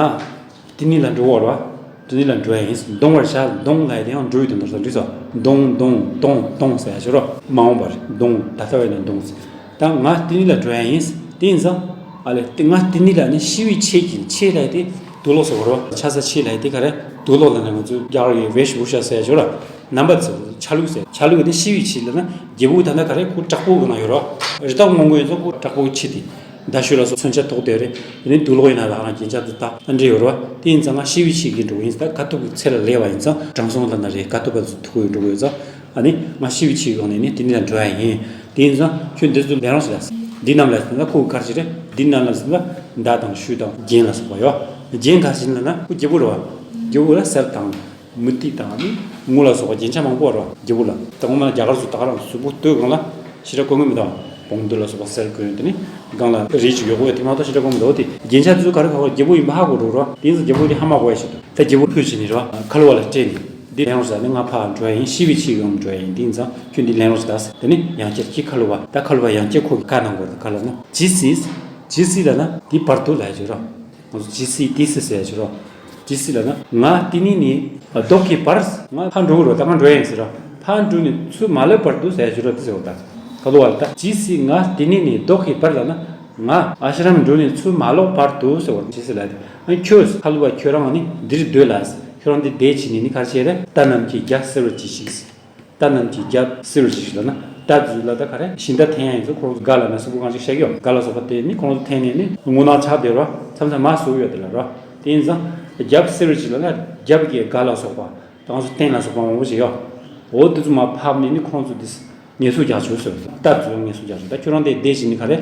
ཏི་ནི་ལ་འགྲོ་བར་བ། ཏི་ནི་ལ་འགྲོ་ཡ་ཡིན། གདོང་བར་བྱ་གདོང་ལ་ཡི་དེ་ཡང་འགྲོ་ཡི་དོན་དག་སོགས་འདྲི་སོ། གདོང་གདོང་གདོང་གདོང་ཟེར་ཡ་ཞོ་རོ། མ་འོངས་པར་གདོང་ད་ལྟ་བས་ན་གདོང་ཟེར། ད་ང་ཏི་ནི་ལ་འགྲོ་ཡ་ཡིན། དེ་ཡིན་ཙང་ཨ་ལེ་ཏི་ང་ཏི་ནི་ལ་ནི་ཤི་བའི་ཆེད་ཀྱི་ཆེད་ལ་ཡི་དེ་དུག་ལོག་སོགས་རོ། ཆ་ས་ཆེད་ལ་ཡི་དེ་ག་རེ་དུག་ལོག་ལ་ནི་ང་ཚོས་རྒྱག་རོ་ཡི་བེ་ཤི་བུ་ཤ་ཟེར་ཡ་ཞོ་རོ། རྣམ་པ་ཚོ་ཆ་ལུགས་ཟེར། ཆ་ལུགས་དེ་ཤི་བའི་ཆི་ལབ་ན་རྒྱལ་པོ་ད་ལྟ་ག་རེ་ཁོ་དྲག་པོ་གི་ནང་ཡོད་རོ། རི་དྭགས་མང་པོ་ཡོད་ཚོ་ཁོ་དྲག་པོ་ཆི་དེ། མདའ་གཞུ་ལ་སོགས་མཚོན་ཆ་ཐོགས་དེ་རེད། དེ་ནས་དུག་ལོག་ཡིན་ན་ལ་ཧ་ལམ་རྒྱན་ཆ་དུ་ད་ཨ་འདྲེ་ཡོད་རོ། དེ་ཡིན་ཙང་ང་ཤི་བའི་ཆི་གི་འགྲོ་ཡིན་ཙང་ཁ་ཐུག་གི་ཚེ་ལ་ལས་པ་ཡིན་ཙང་དྲང་སྲོང་ལ་ན་རེད། ཁ་ཐུག་པ་ཚོ་ཐུག་གི་འགྲོ་ཡོད་ཙང་། ཨ་ནི་ང་ཤི་བའི་ཆི་གི་སྒང་ནས་ནི་དེ་ནས་ལ་འགྲོ་ཡ་ཡིན། དེ་ཡིན་ཙང་ཁྱོད་འདི་ཚོ་ལས་རོགས་ཞིག་ལ། འདི་རྣམས་ལ་ཟེར་ན་ཁོ་གི་གར་ཞིག་རེད། འདི་རྣམས་ལ་ཟེར་ན་མདའ་དང་གཞུ་དང་རྒྱན་ལ་སོགས་པ་ཡོད། རྒྱན་ག་ཞིག་ལ་ན་ཁོ་རྒྱལ་པོ་རེད་བ། རྒྱལ་པོ་ལ་གསེར་དང་། མུ་ཏིག་དང་ནི་དངུལ་ལ་སོགས་པ་རྒྱན་ཆ་མང་པོ་ཡོད་རེད་བ། རྒྱལ་པོ་ལ། ད་ངོ་མ་ལ་རྒྱ་གར་ཚོ་ད་ག་རང་གཟུགས་པོ་སྟོད་སྒང་ལ་ཞེ་དྲག་གོན་གི་མི་འདུག་བ། བོང་རྡོ་ལ་སོགས་པ་གསེར་གོན། དེ་ནི་སྒང་ལ་རི་ཅིག་ཡོད་གོ་བས་དེ་མ་གཏོགས་ཞེ་དྲག་གོན་མི་འདུག་བ། དེ་རྒྱན་ཆ་དེ་ཚོ་ག་རེ་ག་རེ་རྒྱལ་པོ་ཡིན་པ་ཧ་གོ་འགྲོ་རོགས། དེ་ཡིན་ཙང་རྒྱལ་པོ་དེ་ཧ་མ་གོ་ཡ་ཞིག་འདུག་ད་རྒྱལ་པོ་ཕུད་བྱས་ནས་རེད་བ། ཁ་ལོ་བ་ལ་སྤྲད་ནས་འདི་ལེན་རོགས་ཟེར་ནས་ང་ཕར་འགྲོ་ཡ་ཡིན། ཤི་བའི་ཆི་གི་སྒང་འགྲོ་ཡ་ཡིན། དེ་ཡིན་ཙང་ཁྱོད་འདི་ལེན་རོགས་ཟེར་ད་ཟེར། དེ་ནི་ཡང་བསྐྱར་ཁྱི་ཁ་ལོ་བ། ད་ཁ་ལོ་བ་ཡང་བསྐྱར་ཁོ་གི་བཀའ་གནང་དགོས། ད་ག་ལབ་ན་ཇི་སི། ཇི་སི་ལབ་ན་འདི་བར་དུ་ལབ་ཡ་ཅིག་རེད། ང་ཚོ་ཇི་སི་ཏི་སི་ཟེར་ཡ་ཅིག་རོ། ཇི་སི་ལབ་ན་ང་དེ་ནས་ནི་ལྡོག་གི་བར། ང་ཕར་འགྲོ་གི་རོ། ད་ང་འགྲོ་ཡིན་ཟེར་རོ། ཕར་འགྲོ་ནས་ཚུར་མ་ལོག་བར་དུ་ཟེར་ཡ་ཅིག་རོ། དེ་ཟེར་བ་ད། ག་ལོ་བ་ལ་ད་ཇི་སི་ང་དེ་ནས་ནི་ལྡོག་གི་བར་ལབ་ན་ང་ཨ་ཤ་རམ་འགྲོ་ནས་ཚུར་མ་ལོག་བར་དུ་ཟེར་བ་ཇི་སི་ལབ་དེ། ཨ་ཁྱོད་ཁ་ལོ་བ་ཁྱོད་རང་ནི་འདིར་སྡོད་ལ། ཁྱོད་རང་འདི་བསྡད་བྱས་ནས་ནི་ག་རེ་བྱས་རེད། རྟ་རྣམས་ཀྱི་རྒྱབ་སེལ་བར་གྱིས་ཤིག་རྟ་རྣམས་ཀྱི་རྒྱབ་སེལ་བར་གྱིས་ཤིག་ལབ་ན་རྟ་དེ་ཚོ་ལ་ད་ག་རེ་ཤིང་རྟ་འཐེན་ཡ་ཡིན་ཚོ་ཁོ་རང་ཚོ་སྒ་ལ་ན་སུ་བུ་གང་ཅིག་བཤད་ཀྱི་ཡོད། སྒ་ལ་སོགས་པ་དེ་ནི་ཁོ་རང་ཚོ་འཐེན་ནས་ནི་རྔུལ་ནག་ཆགས་བསྡད་རོ། མཚམས་མཚམས་མ་སུ་ཡོད་དེ་ལ་རོ། དེ་ཡིན་ཙང་རྒྱབ་སེལ་བར་གྱིས་ལབ་ན་རྒྱབ་ཀྱི་སྒ་ལ་སོགས་པ་དང་སོ་སྟེང་ལ་སོགས་པ་མང་པོ་ཞིག་ཡོད། འོ་དེ་ཚོ་མར་ཕབ་ནས་ནི་ཁོ་རང་ཚོ་དེ་ངལ་གསོ་རྒྱག་ཆོག་ཟེར། རྟ་ཚོ་ངལ་གསོ་རྒྱག་ཆོག་ད་ཁྱོད་རང་དེ་བསྡད་བཞིན་ནི་ག་རེ།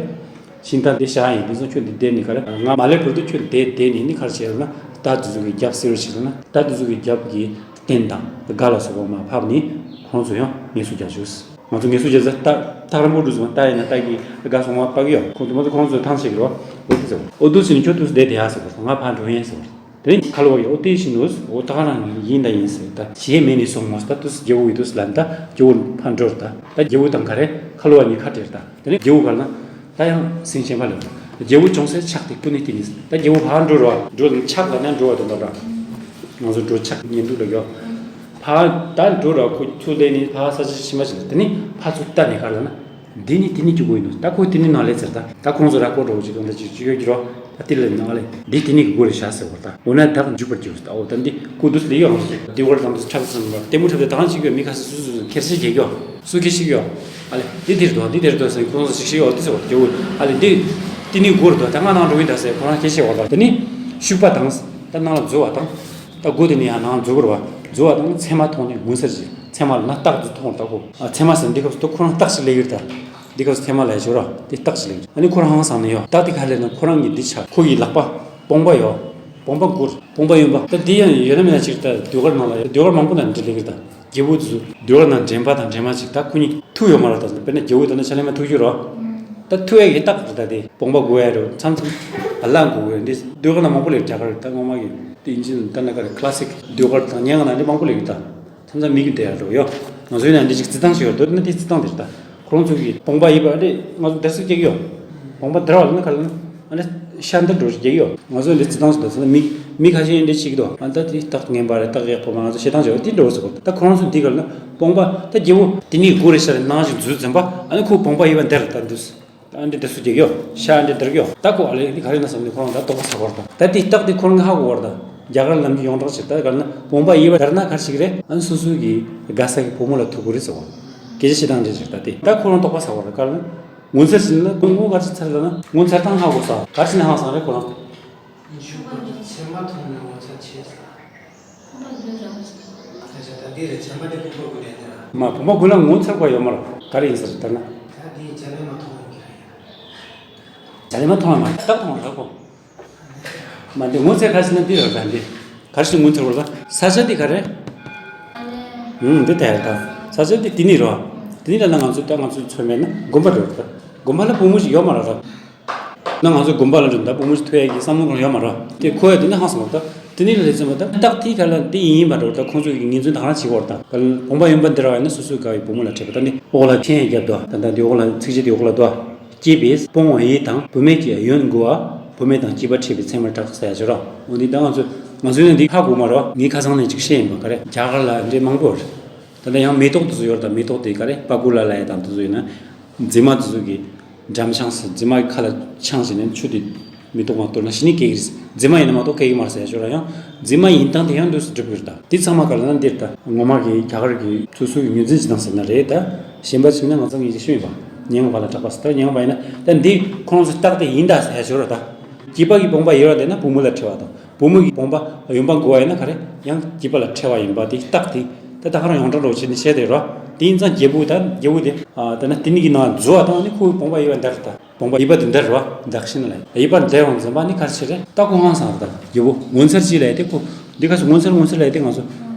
ཤིང་རྟ་འདི་བཞག་ཡིན། དེ་ཚོ་ཁྱོད་འདི་བསྡད་ནི་ག་རེ། ང་མ་སླེབས་བར་དུ་ཁྱོད་འདི་བསྡད་ནས་ནི་ག་རེ་བྱས་ལབ་ན་རྟ་དེ་ཚོ་གི་རྒྱབ་སེལ་བར་གྱིས་ལབ་ན་རྟ་དེ་ཚོ་གི་རྒྱབ་ཀྱི་སྟེང་དང་སྒ་ལ་སོགས་པ་མར་ཕབ་ནས་ཁོང་ཚོ་ཡང་ངལ་གསོ་རྒྱག་ཆོག་ང་ཚོ་ངལ་གསོ་རྒྱག་ས་རྟ་ཐག་རིང་པོ་འགྲོ་ཟེར་བ། རྟ་ཡིན་ན་རྟ་གི་སྒ་སོང་བ་པག་ཡོད། ཁོང་ཚོ་མ་ཚོ་ཁོང་ཚོ་ཐང་ཆད་ཀྱི་རོ། འོ་དེ་ཟེར་བ། འོ་དུ་ཕྱིན་ཁྱོད་དུས་བསྡད་དེ་ཡ་ཟེར་བ། ང་ཕར་འགྲོ་ཡིན་ཟེར་བ། དེ་ནས་ཁ་ལོ་བ་ཡོད་དེ་བཞིན་དུ་འོ་ད་ག་རང་ཡིན་ད་ཡིན་ཟེར། ད་བྱེད་མེད་ནས་སོང་མོ་ཟེར། ད་དུས་རྒྱལ་པོ་ཡི་དུས་ལ་ད་རྒྱལ་པོ་ཕར་འགྲོ་རེད། ད་ད་རྒྱལ་པོ་དང་ག་རེ་ཁ་ལོ་བ་གཉིས་ཁ་བྲལ་ད། དེ་ནས་རྒྱལ་པོ་ག་ལ་ད་ཡང་སེང་ཆེན་པ་ལ་རྒྱལ་པོ་ཅུང་ཟད་ཆགས་ཏེ་ཀུན་ནས་བསྟེན་ནས་ད་རྒྱལ་པོ་ཕར་འགྲོ་རོ། འགྲོ་ནས་ཆགས་ལ་ནས་འགྲོ་བ་དེ་འདྲ་ར། ང་ཚོ་འགྲོ་ཆགས་ཉན་འདུག་ལ་ཡོད། ཕར་ད་འགྲོ་རོ། ཁོ་ཚུར་སླེབས་ནས་ཕར་ས་ཆ་ཕྱི་མ་ཞིག་ལ། དེ་ནས་ཕར་ཚུར་ལྟ་ནས་ག་ལ་ན། འདི་ནི་དེ་ནི་རྒྱུ་གོ་ཡིན་ནོ། ད་ཁོ་དེ་ནི་ནང་ལས་ཟེར། ད་ད་ཁོང་ཚོ་ར་ཀོ་འགྲོ་གི་ཅིག་དོན་དག་ཅིག་ཅིག་ཡོད་ཀྱི་རོ། ད་དེ་ལས་ནང་ལས་འདི་དེ་ནི་གི་གོ་རེ་བྱ་ཟེར་བ། ད་འོ་ན་ད་འཇུག་པར་གྱུར། ད་འོ་ད་འདི་ཀུ་དུས་ལས་ཡོང་ཟེར། འདི་བར་དམ་དུ་ཁྲག་ཟིན་པ་ལྟད་མོ་འཁྲབ་དེ་ད་གང་ཅིག་ཡོད། མི་ཁ་སི་སུ་སུ་སུ་ཁེར་ཤི་གེ་ཡོད། སུ་ཁེར་ཤི་ཡོད། ཨ་ལས་འདི་དེར་དོ་འདི་དེར་དོ་ཟེར། ཁོང་ཚོ་ཞིག་ཤི་ཡོད་དེ་ཟེར་བ། རྒྱུ་ཨ་ལས་འདི་དེ་ནི་གོ་རེ་དོ། ད་ང་ནང་འགྲོ་གི་ད་ཟེར། ཁོ་རང་ཁེར་ཤི་བ། ད་དེ་ནི་ཤུག་པ་དང་ད་ནང་ལ་འཛུལ་བ་དང་། ད་སྒོ་དེ་ནས་ཡང་ནང་འཛུལ་དགོས་རེད་བ། འཛུལ་བ་དང་ཚེར་མ་མཐོང་ནས་ངོ་མཚར་གྱིས། ཚེར་མ་ལ་ན་སྟག་ཚོ་མཐོང་། ད་ཁོ་ཨ་ཚེར་མ་ཟེར་འདི་སྐབས་སུ་ད་ཁོ་རང་སྟག་ཞིག་སླེབས་ཡོད་ད། འདི་སྐབས་སུ་ཚེར་མ་ལ་ཡ་ཞོར་ར་དེ་སྟག་ཞིག་སླེབས་ཡོད། ཨ་ནི་ཁོ་རང་ཧང་སང་ནས་ཡོད། སྟག་དེ་ག་སླེབས་ན་ཁོ་རང་གི་འདི་ཆ་ཁོ་ཡི་ལག་པ་བོང་བ་ཡོད། བོང་བ་སྒུར། བོང་བ་གཡོན་པ། ད་འདི་ཡང་ཡོད་ན་མེད་ན་ཅིག་ད་ཟློས་གར་ནང་ལ་ཡ་ཟློས་གར་མང་པོ་ནང་འདི་སླེབས་ཡོད་ད། རྒྱལ་པོ་ཚོ་ཟློས་གར་ནང་འདྲེན་པ་དང་འདྲེན་མ་ཅིག་ད་ཁོ་གཉིས་ཐུག་ཡོད་མ་རེད་ད། དཔེར་ན་རྒྱལ་པོ་ད་ནི་ཆ་ལེ་མ་ཐུག་རྒྱུ་རོ། ད་ཐུག་ཡ་གི་སྟག་རེད་ད། དེ་བོང་བ་སྒུར་ཡ་རེད། མཚམས་མཚམས་ཨ་ལག་སྒུར་ཡ་འདི་ཟློས་གར་ནང་མང་པོ་སླེབས། རྒྱ་གར་ད་ངོ་མ་གི་དེ་ཨིན་ཇི་ད་ན་ག་རེ་ཁ་ལ་སིག་ཟློས་གར་དང་སྙན་ངག་ནང་འདི་མང་པོ་སླེབས་ཡོད་ད། མཚམས་མཚམས་མིག་གིས་བལྟ་ཡ་འགྲོ་ཡོད། ང་ཚོའི་ནང་འདི་ཅིག་རྩི་སྟངས་ཤིག་ཡོད་འདུག་ན་དེ་རྩི་སྟངས་དེ་རེད་ད། ཁོ་རང་ཚོ་གི་བོང་བ་ཡིན་པ་འདི་ང་ཚོ་དེར་སུ་སྐྱེ་གི་ཡོད། བོང་བ་དར་བ་ལ་ན་ག་ལ་ན། ཨ་ནི་ཤ་འདི་འགྲོ་རྒྱག་ཡོད། ང་ཚོ་འདི་རྩི་སྟངས་སུ་འདུག་ཟེར་ན་མི་མི་ཁ་ཤས་འདི་ཆིག་འདུག་ཨ་ད་དེ་སྟག་ངན་པ་རེད། སྟག་ཡག་པོ་མ། ང་ཚོ་བཤད་སྟངས་བྱས་པ་དེ་འགྲོ་ཟེར་གོ། ད་ཁོ་རང་ཚོ་འདི་ག་ལ་ན་བོང་བ་ད་རྒྱལ་པོ་དེ་ནི་སྒོ་རེ་ཤར་ནང་བཞིན་འཛུལ་ཟིན་པ། ཨ་ནི་ཁོ་བོང་བ་ཡིན་པ་འདི་རེད་ད་འདུག་ད་ཨ་འདི་འདི་སུ་རྒྱག་ཡོད། ཤ་འདི་འདིར་ཡོད། ད་ཁོ་ཨ་ལེ་འདི་ག་རེ་ན་བསམ་ནས་ཁོ་རང་ད་དོགས་པ་ཟ་གོ་རེད་ད། ད་དེ་སྟག་དེ་ཁོ་རང་གི་ཧ་གོ་བ་རེད་ད། རྒྱ་གར་ལམ་གྱི་ཡོངས་གྲགས་ཅིག་ད་ག་ལ་ན་བོང་བ་ཡིན་པ་འདིར་ན་ག་རེ་ཞིག་རེད། ཨ་ནི་སོ་སོ་གི་དགའ་ས་གི་བུ་མོ་ལ་ཐུག་གོ་རེད་ཟེར་བ། སྐད་ཆ་བཤད་སྟངས་འདྲ་ཞིག་ད་དེ་ད་ཁོ་རང་དོགས་པ་ཟ་གོ་རེད། ག་ལ་ན། ངོ་མཚར་ཞིག་ན་ངོ་ངོ་ག་རེ་ཚར་ལ་ན་ངོ་མཚར་དང་ཧ་གོ་ས་ག་རེ་ཞིག་ན་ཧང་སང་རེད་ཁོ་རང་། ཤུག་པ་འདི་ཚེར་མ་མཐོང་ན་ངོ་མཚར་ཆེ་ས། ཁོ་པ་འདི་རང་ཞིག་ཨ་ཅག་ད་འདི་རེད། ཚེར་མ་འདི་ཕུང་པོ་དགུ་ནས་འདི་ར། མ་ཕུང་པོ་དགུ་ལ་ངོ་མཚར་བ་ཡོད་མ་རེད། ག་རེ་ཡིན་ས་རེད་ད་ན། ད་འདི་ཚེར་མ་མ་མཐོང་ཡོང་གི་རེད། ཚེར་མ་མཐོང་ལ་མ་རེད། སྟག་མཐོང་རེད་ཁོ། མ་འདི་ངོ་མཚར་ག་ཞིག་ན་འདི་རེད་ད་འདི། ག་རེ་ཞིག་ངོ་མཚར་བ་རེད་ད། ས་ཆ་འདི་ག་རེ། ཨ་ལེ། ཨུམ་འདི་ད་ཡ་ད། ས་ཆ་འདི་དེ་ནི་རེད་བ། དེ་ནི་ལ་ན་ང་ཚོ་ད་ང་ཚོ་ཚོད་མེད་ན་དགོན་པ་རེད་བ་ད། དགོན་པ་ལ་བུ་མོ་ཞིག་ཡོད་མ་རེད་ད། ན་ང་ཚོ་དགོན་པ་ལ་འགྲོ་ད་བུ་མོ་ཞིག་ཐོས་ཡ་གི་བསམ་བློ་གང་ཡོད་མ་རེད། དེ་ཁོ་ཡ་དེ་ནི་ཧང་སང་བ་ད། དེ་ནི་ལ་ལས་ཚོད་མ་ད་སྟག་དེ་ག་ལ་དེ་ཡིན་ཡིན་པ་འགྲོ་ད། ཁོང་ཚོ་གི་ངོས་འཛིན་ད་ག་རང་བྱེད་དགོས་རེད་ད། དགོན་པ་ཡིན་པ་འདི་ར་བ་ཡིན་ན་སོ་སོའི་དགའ་བའི་བུ་མོ་ལ་འཕྲད་པ་ད། འདི་འོག་ལ་མཆན་ཡང་བརྒྱབ་འདུག་ད་ད་འདི་འོག་ལ་ཚིགས་བཅད་འདི་འོག་ལ་འདུག་སྐྱེས་པས་སྤོང་བ་ཡིད་དང་བུད་མེད་ཀྱི་ཡོན་མགུ་བ། བུད་མེད་དང་སྐྱེས་པ་འཕྲད་པའི་མཚན་མར་གྲགས་ཟེར་ཡ་ཅིག་རོ། འོ་འདི་ད་ང་ཚོ་ང་ཚོའི་ནང་འདི་ཧ་གོ་མ་རོ། ངའི་ཁ་སང་ནས་ཅིག་བཤད་ཡིན་པ་ག་རེ་རྒྱ་གར་ལ་འདྲེ་མང་པོ་རེད། ད་ལྟ་ཡང་མེ་ཏོག་དེ་ཚོ་ཡོད་རེད་ད། མེ་ཏོག་དེ་ག་རེ་པ་ཀུ་ལ་ལབ་ཡ་དང་དེ་ཚོ་ཡིན་ན། མཛེས་མ་དེ་ཚོ་གི་འགྲམ་ཆང་ཟེར། མཛེས་མ་གི་ཁ་ལ་ཆང་བྱས་ནས་ཆུ་དེ་ མི་རྟག་མ་གཏོར་ན་ཤི་ནི་སྐྱེ་གི་རེད། རྫུན་མ་ཡིན་ན་མ་གཏོགས་སྐྱེ་གི་མ་རེད་ཟེར་ཡ་ཅིག་ཡོད་ར། ཡང་རྫུན་མ་ཡིན་སྟངས་དེ་ཡང་འདུག་སེ་སྒྲུབ་གི་རེད་ད། དེ་ཚང་མ་ག་རེ་ན་འདིར་ད་ངོ་མ་གི་རྒྱ་གར་གི་སོ་སོ་གི་ངོས་འཛིན་བྱེད་སྟངས་ཟེར་ན་རེད་ད། གཞན་པ་ཅིག་ན་ང་ཚོ་ངེས་ཅིག་ཤོད་ཡིན་པ། སྙན་ངག་པ་ལ་གྲགས་པ་ཟེར་ད། སྙན་ངག་པ་ཡིན་ན་ད་འདི་ཁོང་ཚོ་རྟགས་དེ་ཡིན་ད་ཟེར་ཡ་ཅིག་ཡོད་ར་ད། སྐྱེས་པ་གི་དཔུང་པ་ཡོད་ར་བསྡད་ན་བུ་མོ་ལ་འཕྲད་པ་དང་། བུ་མོ་གི་དཔུང་པ་ཡོན་པ་འགོ་བ་ཡིན་ན་ག་རེ་ཡང་སྐྱེས་པ་ལ་འཕྲད་པ་ཡིན་པ་དེ་རྟགས་དེ། ད་ད་ག་རང་ཡོངས་གྲགས་རོ་བྱེད་ནི་བཤད་དེ་རོ། དེ་ཡིན་ཙང་རྒྱལ་པོ་ད་རྒྱལ་པོ་དེ་ཨ་ད་ན་དེ་ནི་གི་ནང་འཛུལ་བ་དང་ནི་ཁོའི་དཔུང་པ་ཡོད་པ་འདར་ད། དཔུང་པ་ཡོད་པ་དེ་འདར་བ་འདར་ཤི་ན་ལ་ཡོད་པ་འདར་བ་འཛིན་པ་ནི་ག་རེ་བྱེད་རེད། ད་ཁོ་ཧང་སང་ར་ད་རྒྱལ་པོ་ངོ་མཚར་ཅིག་ལ་ཡོད་དེ་ཁོ། འདི་ག་སུ་ངོ་མཚར་ངོ་མཚར་ལ་ཡོད་དེ་ང་ཚོ་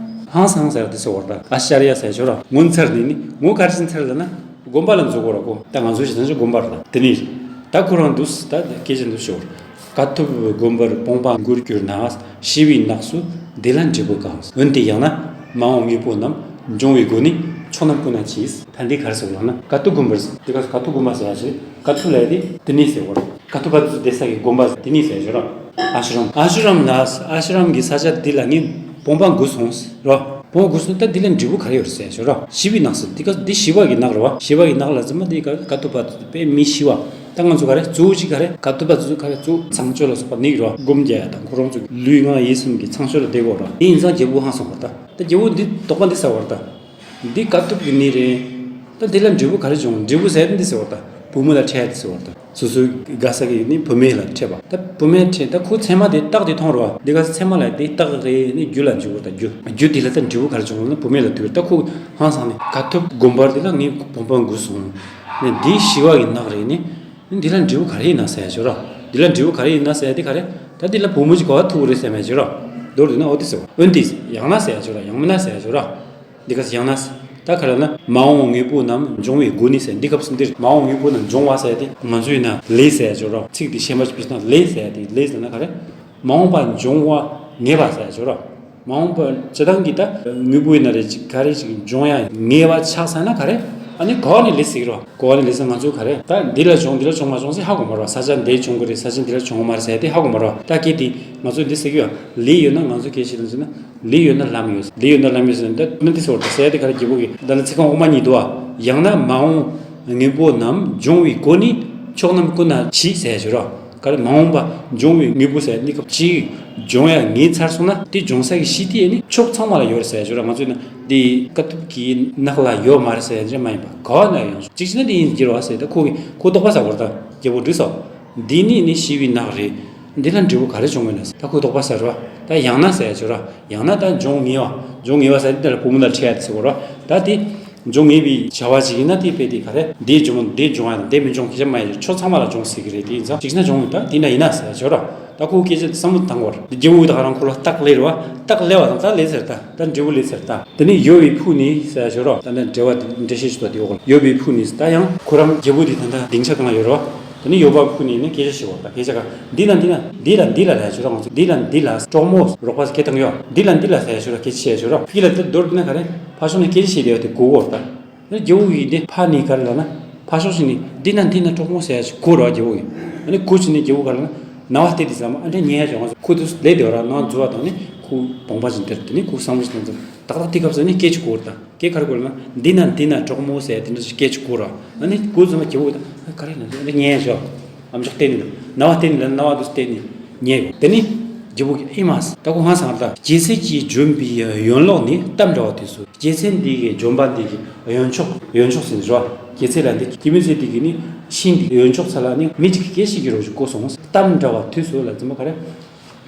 ཧང་སང་ཟེར་དེ་ཟེར་བ་ར། ཨ་ཤ་རི་ཡ་ཟེར་ཞོར་ར་ངོ་མཚར་ནི་ནི་ངོ་ག་རེ་བྱེད་མཚར་ལ་ན། དགོན་པ་ལ་འཛུལ་དགོས་ར་ཁོ། ད་ང་ཚོ་ཞིག་ད་ཚོ་དགོན་པ་ར་ད། དེ་ནི་ད་ཁོ་རང་འདུག་ད་སྐད་ཆ་འདུག་ཞོར། དཀའ་ཐུབ་དགོན་པར་དཔུང་པ་འགུར་གྱུར་ན། ཤི་བའི་ནགས་སུ་འདི་ལ་འབྲས་བུ་གང་། འོན་ཏེ་ཡང་ན་མ་འོངས་དངོས་པོ་རྣམས། འབྱུང་བའི་སྒོ་ནས་ཕྱོགས་རྣམས་ཀུན་ན་མཆིས། ད་འདི་ག་རེ་ཟེར་བ་ལབ་ན་དཀའ་ཐུབ་དགོན་པར་ཟེར། དེ་ག་དཀའ་ཐུབ་དགོན་པ་ཟེར་ཡ་ཞིག་དཀའ་ཐུབ་ལ་ཡ་དེ་དེ་ནི་ཟེར་བ་ར། དཀའ་ཐུབ་པ་ཚོ་བསྡད་ས་གི་དགོན་པ་དེ་ནི་ཟེར་ཞོར་ར། ཨ་ཤ་རམ། ཨ་ཤ་རམ་ལ། ཨ་ཤ་རམ་གྱི་ས་ཆ་འདི་ལ་ངས་དཔུང་པ་འགུག་སོང་ཟེར་ར། དཔུང་པ་འགུག་སོང་། ད་འདི་ལ་འབྲས་བུ་ག་རེ་ཡོད་རེད་ཟེར་ཞོར་ར། ཤི་བའི་ནགས་སུ། འདི་ག་འདི་ཤི་བ་གི་ནགས་རེད་བ། ཤི་བ་གི་ནགས་ལ་རྫུན་མ་འདི་ག་དཀའ་ཐུབ་པ་ཚོ་དཔེ་མི་ཤི་བ། ད་ང་ཚོ་ག་རེ་གཙོ་བོ་གཅིག་ག་རེ་དཀའ་ཐུབ་པ་ཚོ་ག་རེ་གཙོ་བོ་ཚངས་སྤྱོད་ལ་སོགས་པ་ནི་རེད་བ། སྒོམ་རྒྱག་ཡ་དང་ཁོ་རང་ཚོ་ལུས་ངག་ཡིད་གསུམ་གྱི་ཚངས་སྤྱོད་ལ་བསྡད་དགོས་ར། དེ་ཡིན་ཙང་རྒྱལ་པོ་ཧང་སང་བ་རེད་ད། ད་རྒྱལ་པོ་འདི་དོགས་པ་འདི་ཟ་བ་རེད་ད། འདི་དཀའ་ཐུབ་ཀྱི་ནི་རེད། ད་འདི་ལ་འབྲས་བུ་ག་རེ་བྱུང་། འབྲས་བུ་ཟེར་ཡ་འདི་ཟེར་བ་རེད་ད། བུ་མོ་ལ་འཕྲད་ཡ་འདི་ཟེར་བ་རེད་ད། སོ་སོའི་དགའ་ས་གི་ནི་བུད་མེད་ལ་འཕྲད་པ། ད་བུད་མེད་འཕྲད། ད་ཁོ་མཚན་མ་དེ་རྟགས་དེ་མཐོང་རོ། འདི་ག་མཚན་མ་ལ་དེ་རྟགས་རེད་ནི་རྒྱུ་ལ་འཇུག་པ་ད་རྒྱུ། རྒྱུ་དེ་ལ་ད་འབྲས་བུ་ག་རེ་བྱུང་ལ་ན་བུད་མེད་ལ་ཐུག་ད་ཁོ་ཧང་སང་ནི་དཀའ་ཐུབ་དགོན་པར་དེ་ལ་ངས་དཔུང་པ་འགུག་སོང་། ནི་འདི་ཤི་བ་གི་ནགས་རེད་ནི། ནི་འདི་ལ་འབྲས་བུ་ག་རེ་ཡིན་ན་ཟེར་ཡ་ཅིག་ཡོད་ར། འདི་ལ་འབྲས་བུ་ག་རེ་ཡིན་ན་ཟེར་ཡ་དེ་ག་རེ། ད་འདི་ལ་བུ་མོ་ཅིག་གོ་བ་ཐུག་རེད་ཟེར་མེད་ཅིག་ཡོད་ར། མདོར་བསྡུས་ན་འོ་དེ་ཟེར་བ། འོན་ཏེ་ཡང་ན་ཟེར་ཡ་ཅིག་ཡོད་ར། ཡང་མིན་ན་ཟེར་ཡ་ཅིག་ཡོད་ར། འདི་ག་ཡང་ན། ད་ག་རེ་ན་མ་འོངས་དངོས་པོ་རྣམས་འབྱུང་བའི་སྒོ་ནས་ཟེར། འདི་སྐབས་སུ་འདིར་མ་འོངས་དངོས་པོ་རྣམས་འབྱུང་བ་ཟེར་ཏེ་ང་ཚོ་ཡིན་ན་ལས་ཟེར་ཡ་ཅིག་ཡོད་ར། ཚིག་འདི་ཤེས་པ་ཅིག་བྱས་ན་ལས་ཟེར་ཡ་དེ་ལས་ཟེར་ན་ག་རེ། མ་འོངས་པ་འབྱུང་བ་ངེས་པ་ཟེར་ཡ་ཅིག་ཡོད་ར། མ་འོངས་པ་སྤྱི་བཏང་གི་ད་དངོས་པོ་ཡིན་ན་རེ་ཅིག་ག་རེ་ཅིག་འབྱུང་ཡ་ངེས་པ་ཆགས་ས་ན་ག་རེ། ཨ་ནི་གོ་བ་ནས་ལས་ཟེར་གི་ར། གོ་བ་ནས་ལས་ཟེར་ང་ཚོ་ག་རེ། ད་འདི་ལ་བྱུང་འདི་ལ་བྱུང་མ་བྱུང་ཟེར་ཧ་གོ་མ་ར། ས་ཆ་འདི་བྱུང་གི་རེད། ས་ཆ་འདི་ལ་བྱུང་གི་མ་རེད་ཟེར་དེ་ཧ་གོ་མ་ར། ད་སྐད་དེ་ང་ཚོ་འདི་ཟེར་གི་ཡོད། ལས་ཡོད་ན་ང་ཚོ་སྐད་ཆ་ལ་ཟེར་ན། ལས་ཡོད་ན་ལམ་ཡོད། ལས་ཡོད་ན་ལམ་ཡོད་ཟེར་ན་ད་ནི་འདི་ཟེར་བ་རེད་ཟེར་ཡ་དེ་ག་རེ་རྒྱལ་པོ་གིས་ད་ལ་ཚིག་རྐང་དབུ་མ་གཉིས་འདུག་བ། ཡང་ན་མ་འོངས་དངོས་པོ་རྣམས་འབྱུང་བའི་སྒོ་ནས་ཕྱོགས་རྣམས་ཀུན་ན་མཆིས་ཟེར་ཞུ་རོགས། ག་རེ་མ་འོངས་པ་འབྱུང་བའི་དངོས་པོ་ཟེར་ནི་སྐབས་གཅིག་འབྱུང་ཡ་ངེས་ཚར་སོང་ན་དེ་འབྱུང་ས་གི་གཞི་དེ་ནི་ཕྱོགས་ཚང་མ་ལ་ཡོད་རེད་ཟེར་ཞུ་རོགས། ང་ཚོས་ན་འདི་དཀའ་ཐུབ་ཀྱི་ནགས་ལ་ཡོད་མ་རེད་ཟེར་ཡ་མ་ཡིན་པ་ག་བ་ན་ཡོང་ཞོག་གཅིག་བྱས་ན་དེ་ཡིན་གྱི་རེད་བ་ཟེར། ད་ཁོ་གི་ཁོ་དོགས་པ་ཟ་བར་ད་རྒྱལ་པོ་འགྲིག་སོང་། འདི་ནི་ནི་ཤི་བའི་ནགས་རེད། འདི་ལ་འབྲས་བུ་ག་རེ་བྱུང་མིན་ན་ཟེར། ད་ཁོས་དོགས་པ་ཟ་རེད་བ། ད་ཡང་ན་ཟེར་ཡ་ཅིག་ཡོད་ར། ཡང་ན་ད་འབྱུང་ངེས་པ། འབྱུང་ངེས་པ་ཟེར་དེ་ལ་བུ་མོ་ལ་འཕྲད་ཡ་དེ་ཟེར་གོ་ར། ད་དེ་འབྱུང་ངེས་པའི་བྱ་བ་ཅིག་ཡིན་ན་དེ་དཔེ་དེ་ག་རེ། འདི་འབྱུང་འདི་འབྱུང་ཡ་དང་འདི་མི་འབྱུང་སྐད་ཆ་མ་ཡིན། ཕྱོགས་ཚང་མ་ལ་འབྱུང་སྲིད་ཀྱི་རེད། དེ་ཡིན་ཙང་གཅིག་བྱས་ན་འབྱུང་ད་དེ་འདྲ་ཡིན་ན་ཟེར་ཡ་ཅིག་ཡོད་ར། ད་ཁོ་སྐད་ཆ་བསམ་བློ་བཏང་གོ་ར། རྒྱལ་པོ་ད་ག་རང་ཁོ་ལ་རྟགས་སླེབས་ར་བ། རྟགས་སླེབས་པ་དང་ད་ལས་ཟེར་ད། ད་འབྲས་བུ་ལས་ཟེར་ད། དེ་ནས་ཡོལ་བའི་ཕུག་ནས་ཟེར་ཡ་ཅིག་ཡོད་ར། ད་ནི་འགྲེལ་བ་འགྲེལ་བཤད་ཅིག་ད་དེ་འོག་ལ་ཡོལ་བའི་ཕུག་ནས་ད་ཡང་ཁོ་རང་རྒྱལ་པོ་དེ་ད་ལྟ་སྡིངས་ཆ་སྒང་ལ་ཡོད་ར་བ། དེ་ནས་ཡོལ་བའི་ཕུག་ནས་ནི་སྐད་ཆ་བཤད་པ་ད་སྐད་ཆ་ག་འདི་ལ་འདི་ལ་འདི་ལ་ལ་ཡ་ཅིག་ཡོད་ར། ང་ཚོ་འདི་ལ་འདི་ལ་གྲོགས་མོ་རོགས་པ་སྐད་བཏང་ཡོད། འདི་ལ་འདི་ལ་ལ་ཡ་ཅིག་ཡོད་ར། སྐད་ཆ་བཤད་ཡོད་ར། ཕི་ལ་དེ་མདོར་བསྡུས་ན་ག་རེ། ཕར་ཕྱོགས་ནས་སྐད་ཆ་བཤད་བསྡད་ཡོད་དེ་གོ་གོ་ར་ད། རྒྱལ་པོ་ཡིས་འདི་ཕ་ནི་ག་རེ་ལབ་ན། ཕ་ཤོག་ཤིག་ནི་འདི་ན་འདི་ན་གྲོགས་མོ་ཟེར་ཡ་ཞིག་གོ་ར་རྒྱལ་པོ་ཡིས། ཨ་ནི་གོ་ཅི་ནི་རྒྱལ་པོ་ག་རེ་ལབ་ན། ན་བ་སྟེ་དེ་ཟ་མ་ཨ་འདྲ་ཉན་ཡ་ཞོག་ང་ཚོ་ཁོ་དུ་ལས་དེ་བ་ར་ནང་འཛུལ་བ་དང་ནི་ཁོ་དཔུང་པ་ཅིག་འདིར་དེ་ནི་ཁོ་བསམ་བློ་ཞིག་བཏང་ཙང་ཏག་ཏག་དེ་སྐབས་སུ་ནི་སྐད་ཅིག་གོ་ར་ད་སྐད་ག་རེ་གོ་ལབ་ན། འདི་ན་འདི་ན་གྲོགས་མོ་ཟེར་ཡ་དེ་འདྲ་ཞིག་སྐད་ཅིག་གོ་ར། ཨ་ནི་གོ་ཙམ་པ་རྒྱལ་པོ་ད་ག་རེ་ན་འདི་ཨ་འདྲ་ཉན་ཡ་ཞོག་ཨམ་ཅོག་བསྟན་ནི་ན་བ་བསྟན་ནི་ལ་ན་བ་དུ་བསྟན་ནི་ཉན་ཡོད་དེ་ནི། རྒྱལ་པོ་གི་ཨེ་མ་ད་ཁོ་ཧང་སང་ར་ད། སྐྱེད་ཚལ་གྱིས་བྱོན་པའི་ཡོན་ལོག་ནས་གཏམ་འདྲ་བ་དེ་སོ། སྐྱེད་ཚལ་འདི་གི་ལྗོན་པ་འདི་གི་ཡོན་ཆོག་ཡོན་ཆོག་ཟེར་ནི་རོ། སྐྱེད་ཚལ་ལ་འདི་སྐྱེད་མོས་ཚལ་འདི་གི་ནི་ཤིང་འདི་ཡོན་ཆོག་ཚ་ལ་ནི་མི་གཅིག་གིས་སྐད་ཤིག་གི་རོ་ཅིག་གོ་སོང་། གཏམ་འདྲ་བ་དུས་སུ་ལ་ཙི་མ་ག་རེ།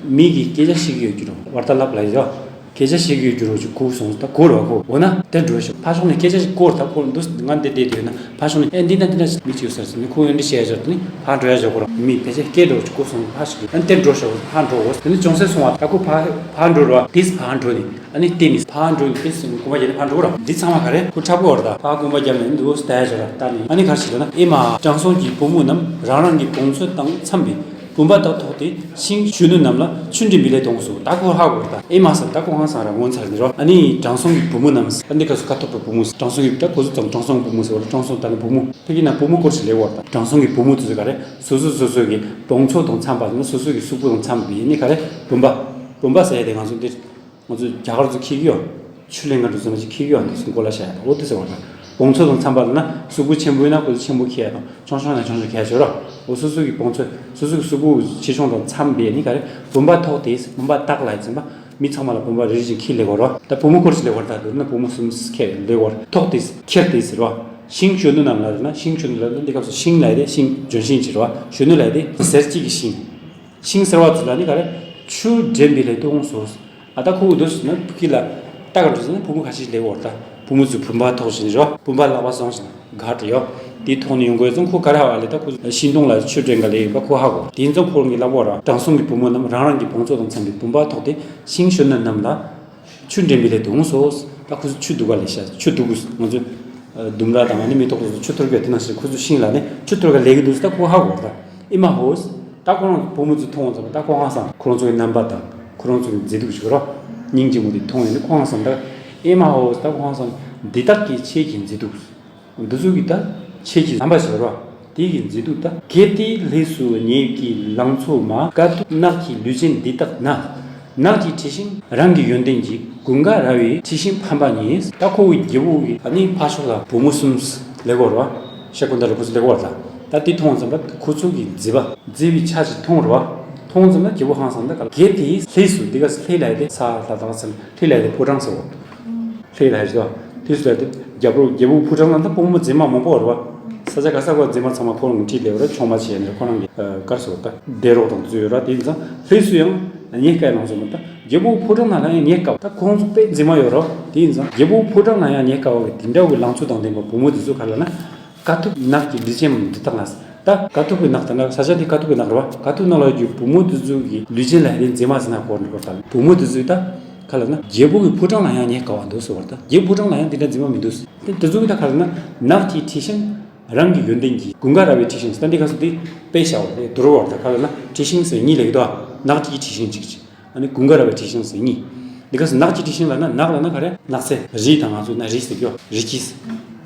མི་གི་སྐད་ཆ་ཤིག་གི་ཡོད་རྒྱུ་རོ་བར་ཏ་ལབ་ལ་ཡོད། སྐད་ཆ་ཤིག་གི་ཡོད་རྒྱུ་རོ་ཅིག་གོ་སོང་ད་གོ་རོ་གོ་འོ་ན་དེ་འགྲོ་ཤོག་ཕ་ཤོག་ནས་སྐད་ཆ་ཞིག་གོ་ད་གོ་འདུག་ང་འདི་བསྡད་དུས་ན་ཕ་ཤོག་ནས་ཨེ་འདི་ན་འདི་ན་མི་གཅིག་ཡོད་ས་ཟེར་ནས་ཁོ་ཡོད་འདི་བཤད་ཡ་ཅོ་དེ་ནི་ཕ་འགྲོ་ཡ་ཅོ་གོ་རོ་མི་ཕལ་ཆེར་སྐད་འགྲོ་ཅིག་གོ་སོང་ཕ་ཤིག་ཨ་ནི་དེ་འགྲོ་ཤོག་ཕ་འགྲོ་འོ་ད་ནི་ཅུང་ཟད་སོང་བ་ད་གོ་ཕ་ཕ་འགྲོ་རོ་དེས་ཕ་འགྲོ་ནི། ཨ་ནི་བལྟས་ནས་ཕར་འགྲོ་ནས་བལྟས་ཟིན་རྐུན་མ་བརྒྱབ་ནས་ཕར་འགྲོ་ར། འདི་ཚང་མ་ག་རེ་ཁོ་འཁྲབ་གོ་བར་ད་ཕར་རྐུན་མ་བརྒྱབ་ནས་འདུག་ལྟ་ཡ་བྱོས་ར་ལྟ་ནས་ཨ་ནི་ག་རེ་བྱེད་ལབ་ན། ཨེ་མ་དྲང་སྲོང་གི་བུ་མོ་རྣམས་རང་རང་གི་གོང་ཚོད་དང་འཚམས་པའི་བུམ་པ་དག་ཐོགས་ཏེ་ཤིང་གཞོན་ནུ་རྣམས་ལ་ཆུ་འདྲེན་པའི་ལས་གཏོང་སོ། ད་ཁོ་ཧ་གོ་བར་ད་ཨེ་མ་ཟེར་ད་ཁོ་ཧང་སང་ར་ངོ་མཚར་ནི་རོ། ཨ་ནི་དྲང་སྲོང་གི་བུ་མོ་རྣམས་ཨ་འདི་ག་སུ་ཁ་ཐོབ་པའི་བུ་མོ་དྲང་སྲོང་གི་ད་ཁོ་ཚོ་ཙམ་དྲང་སྲོང་བུ་མོ་ཟེར་བ་ལ་དྲང་སྲོང་ད་ནི་བུ་མོ་ཕ་གི་ན་བུ་མོ་སྐོར་ཞིག་ལས་བར་ད་དྲང་སྲོང་གི་བུ་མོ་དེ་ཚོ་ག་རེ་སོ་སོ་སོ་སོ་གི་གོང་ཚོད་དང་འཚམས་པ་ནི་སོ་སོ་གི་གཟུགས་པོ་དང་འཚམས་པའི་ནི་ག་རེ་བུམ་པ་བུམ་པ་ཟེར་ཡ་དེ་ང་ཚོ་འདིར། ང་ཚོ་རྒྱ་གར་ཚོ་འཁྱེར་གྱི་ཡོད། ཆུ་ལེན་ག་འགྲོ་ཟེར་ན་ཅིག་འཁྱེར་གྱི་ཡོད་འདི་ཚོ་མགོ་ལ་བཞག་ཡ་དང་འོ་དེ་ཟེར་བ་དང་ བོང་ཚོད་དང་འཚམ་པ་ལ་ན་གཟུགས་པོ་ཆེན་པོ་ཡིན་ན་ཁོ་ཚོ་ཆེན་པོ་ཁྱེར་ཡ་དང་ཆུང་ཆུང་ན་ཆུང་ཆུང་ཁྱེར་ཡ་བྱོས་རོགས། འོ་སོ་སོ་གི་བོང་ཚོད་སོ་སོ་གི་གཟུགས་པོ་ཆེ་ཆུང་དང་འཚམ་པའི་ནི་ག་རེ་བུམ་པ་ཐོགས་ཏེ་བུམ་པ་བཏགས་ལ་ཡི་ཟིན་པ། མི་ཚང་མ་ལ་བུམ་པ་རེ་རེ་བཞིན་ཁྱེར་ལེ་གོ་རོགས། ད་བུ་མོ་སྐོར་ཞིག་ལེ་གོ་རོགས། ད་དུ་ན་བུ་མོ་གསུམ་ཁྱེར་ལེ་གོ་རོགས། ཐོགས་ཏེ་ཁྱེར་ཏེ་ཟེར་བ། ཤིང་གཞོན་ནུ་རྣམས་ལ་ན་ཤིང་གཞོན་ནུ་ལ་ན་འདི་སྐབས་སུ་ཤིང་ལ་ཡི་དེ་ཤིང་ལྗོན་ཤིང་ཅི་རོ། གཞོན་ནུ་ལ་ཡི་དེ་ཟེར་གཅིག་གི་ཤིང་། ཤིང་ཟེར་བ་ཚོ་ལ་ནི་ག་རེ། ཆུ་འདྲེན་པའི་ལས་དུ་འོང་སོ། ཨ་ད་ཁོ་བོ་འདུག་ཟེར་ན་ཕུ་ཁི་ལ་ལྟ་ག་འགྲོ་ཟེར་ན་བུ་མོ་ཁ་ཤས་ལེ་གོ་རོགས། ད་བུ་མོ་ཚོ་བུམ་པ་ཐོགས་བཞིན་རོ། བུམ་པ་ལག་པ་བཟུང་བཞིན་ག་རེ་ཡོད། དེ་ཐོག་ནས་ཡོང་དགོས་ཙང་ཁོ་ག་རེ་ཧ་བ་ལེ། ད་ཁོ་ཤིང་སྡོང་ལ་ཆུ་འདྲེན་ག་ལེ་ཡིན་པ་ཁོ་ཧ་གོ། དེ་ཡིན་ཙང་ཁོ་རང་གི་ལག་པ་ར་དྲང་སྲོང་གི་བུ་མོ་རྣམས་རང་རང་གི་བོང་ཚོད་དང་འཚམ་པའི་བུམ་པ་ཐོགས་ཏེ་ཤིང་གཞོན་ནུ་རྣམས་ལ་ཆུ་འདྲེན་པའི་ལས་དུ་འོང་སོ། ད་ཁོ་ཚོ་ཆུ་ལྡུག་ག་ལེ་ཤ་ཆུ་ལྡུག་གུ་ང་ཚོ་ལྡུམ་ར་དང་ནི་མེ་ཏོག་ཚོ་ཆུ་གཏོར་ག་དེ་ནང་བཞིན་ཁོ་ཚོ་ཤིང་ལ་ནི་ཆུ་གཏོར་ག་ལེ་གི་འདུག་ཟེར། ད་ཁོ་ཧ་གོ་ད། ཨེ་མ་ཧོ། ད་ཁོ་རང་བུ་མོ་ཚོ་མཐོང་བ་ཙམ་ད་ཁོ་ཧང་སང་ཁོ་རང་ཚོ་གི་རྣམ་པ་དང་ཁོ་རང་ཚོ་གི་མཛེས་སྡུག་ཞིག་རོ། སྙིང་རྗེ་མོ་དེ་མཐོང་ཡོང་དུས་ཁོ་ཧང་སང་ད། ཨེ་མ་ཧོ་ད་ཁོ་ཧང་སང་འདི་དག་གི་ཆེད་ཀྱི་མཛེས་སྡུག་འདི་ཚོ་གི་ད་ཆེད་ཀྱི་རྣམ་པ་ཞིག་རོ། དེ་གི་མཛེས་སྡུག་ད། གལ་ཏེ་ལྷས་སུ་ཉེ་བའི་ལང་ཚོ་མ། དཀའ་ཐུབ་ནགས་ཀྱི་ལུས་ཅན་འདི་དག་ན། ནགས་ཀྱི་འཁྲི་ཤིང་རང་གི་ཡོན་ཏན་གྱིས། ཀུན་དགའ་ར་བའི་འཁྲི་ཤིང་ཕམ་པ་ཉིད། ད་ཁོ་བོའི་རྒྱལ་པོ་གི་ཨ་ནི་ཕ་ཕྱོགས་ལ་བུ་མོ་གསུམ་ལེ་གོ་ར་བ། ཤ་ཀུན་ད་ར་བུ་ཚོ་ལེ་གོ་ར་ད། ད་དེ་མཐོང་ཙམ་པ་ཁོ་ཚོ་གི་མཛེས་པ་མཛེས་པའི་ཆ་ཞིག་མཐོང་ར་བ། མཐོང་ཙམ་ན་རྒྱལ་པོ་ཧང་སང་ད་ག་གལ་ཏེ་ལྷས་སུ་འདི་ག་ལྷས་ལ་ཡི་དེ་ས་ལ་དང་སམ་ལྷས་ལ་ཡི་དེ་ཕོ་བྲང་ཟེར་བ། ལྷས་ལ་ཡི་དེ་ལྷས་སུ་ལ་དེ་རྒྱལ་པོ་རྒྱལ་པོ་ཕོ་བྲང་ལ་ད་བུ་མོ་མཛེས་མ་མང་པོ་ར་བ། ས་ཆ་ག་ས་གོ་མཛེས་མ་ཚང་མ་ཁོ་རང་ཁྲིད་ལེ་བ་ར་ཆུང་མ་བྱས་ནས་ཁོ་རང་གི་གར་སོ་ད་བདེ་རོགས་དང་བཙུད་ཡོད་ར། དེ་ཡིན་ཙང་ལྷས་སུ་ཡང་ཉེ་དཀའ་ལང་ཚོ་མ་ད་རྒྱལ་པོ་ཕོ་བྲང་ལ་ཡང་ཉེ་དཀའ་བ་ད་ཁོང་ཚོ་དཔེ་མཛེས་མ་ཡོད་ར། དེ་ཡིན་ཙང་རྒྱལ་པོ་ཕོ་བྲང་ལ་ཡང་ཉེ་དཀའ་བ་གི་དེ་འདྲ་བའི་ལང་ཚོ་དང་ལྡན་པ་བུ་མོ་དེ་ཚོ་ག་ལ་ན། དཀའ་ཐུབ་ནགས་ཀྱི་ལུས་ཅན་འདི་དག་ན། ད་དཀའ་ཐུབ་ཀྱི་ནགས་དེ་ན་ས་ཆ་དེ་དཀའ་ཐུབ་ཀྱི་ནགས་རེད་བ། དཀའ་ཐུབ་ནགས་ལ་ཡོད་རྒྱུ་བུ་མོ་དེ་ཚོ་གི་ལུས་ཅན་ལ་ཡང་མཛེས་མ་ཟེར་ན་གོ་རེད་གོ་ད། བུ་མོ་དེ་ཚོས་ད་ག་ལ་ན་རྒྱལ་པོ་གི་ཕོ་བྲང་ལ་ཡང་ཉེ་དཀའ་བ་འདུག་ཟེར་བ་ད། རྒྱལ་པོ་ཕོ་བྲང་ལ་ཡང་དེ་འདྲ་མཛེས་མ་མི་འདུག་ཟེར། དེ་དེ་ཚོ་གི་ད་ག་ལ་ན་ནགས་ཀྱི་འཁྲི་ཤིང་རང་གི་ཡོན་ཏན་གྱིས། ཀུན་དགའ་ར་བའི་འཁྲི་ཤིང་ད་འདི་ག་སུ་དེ་དཔེ་བྱ་བ་དེ་དུར་བ་ད་ག་ལ་ན་འཁྲི་ཤིང་ཟེར་གཉིས་ལེགས་དོ། ནགས་ཀྱི་འཁྲི་ཤིང་གཅིག་གཅིག་ཨ་ནི་ཀུན་དགའ་ར་བའི་འཁྲི་ཤིང་ཟེར་གཉིས། འདི་ག་ནགས་ཀྱི་འཁྲི་ཤིང་ལ་ན་ནགས་ལ་ན་ག་རེ་ནགས་ཚལ་རི་དང་ང་ཚོ་ན་རི་ཟེར་གྱི་རི་སྐྱིས།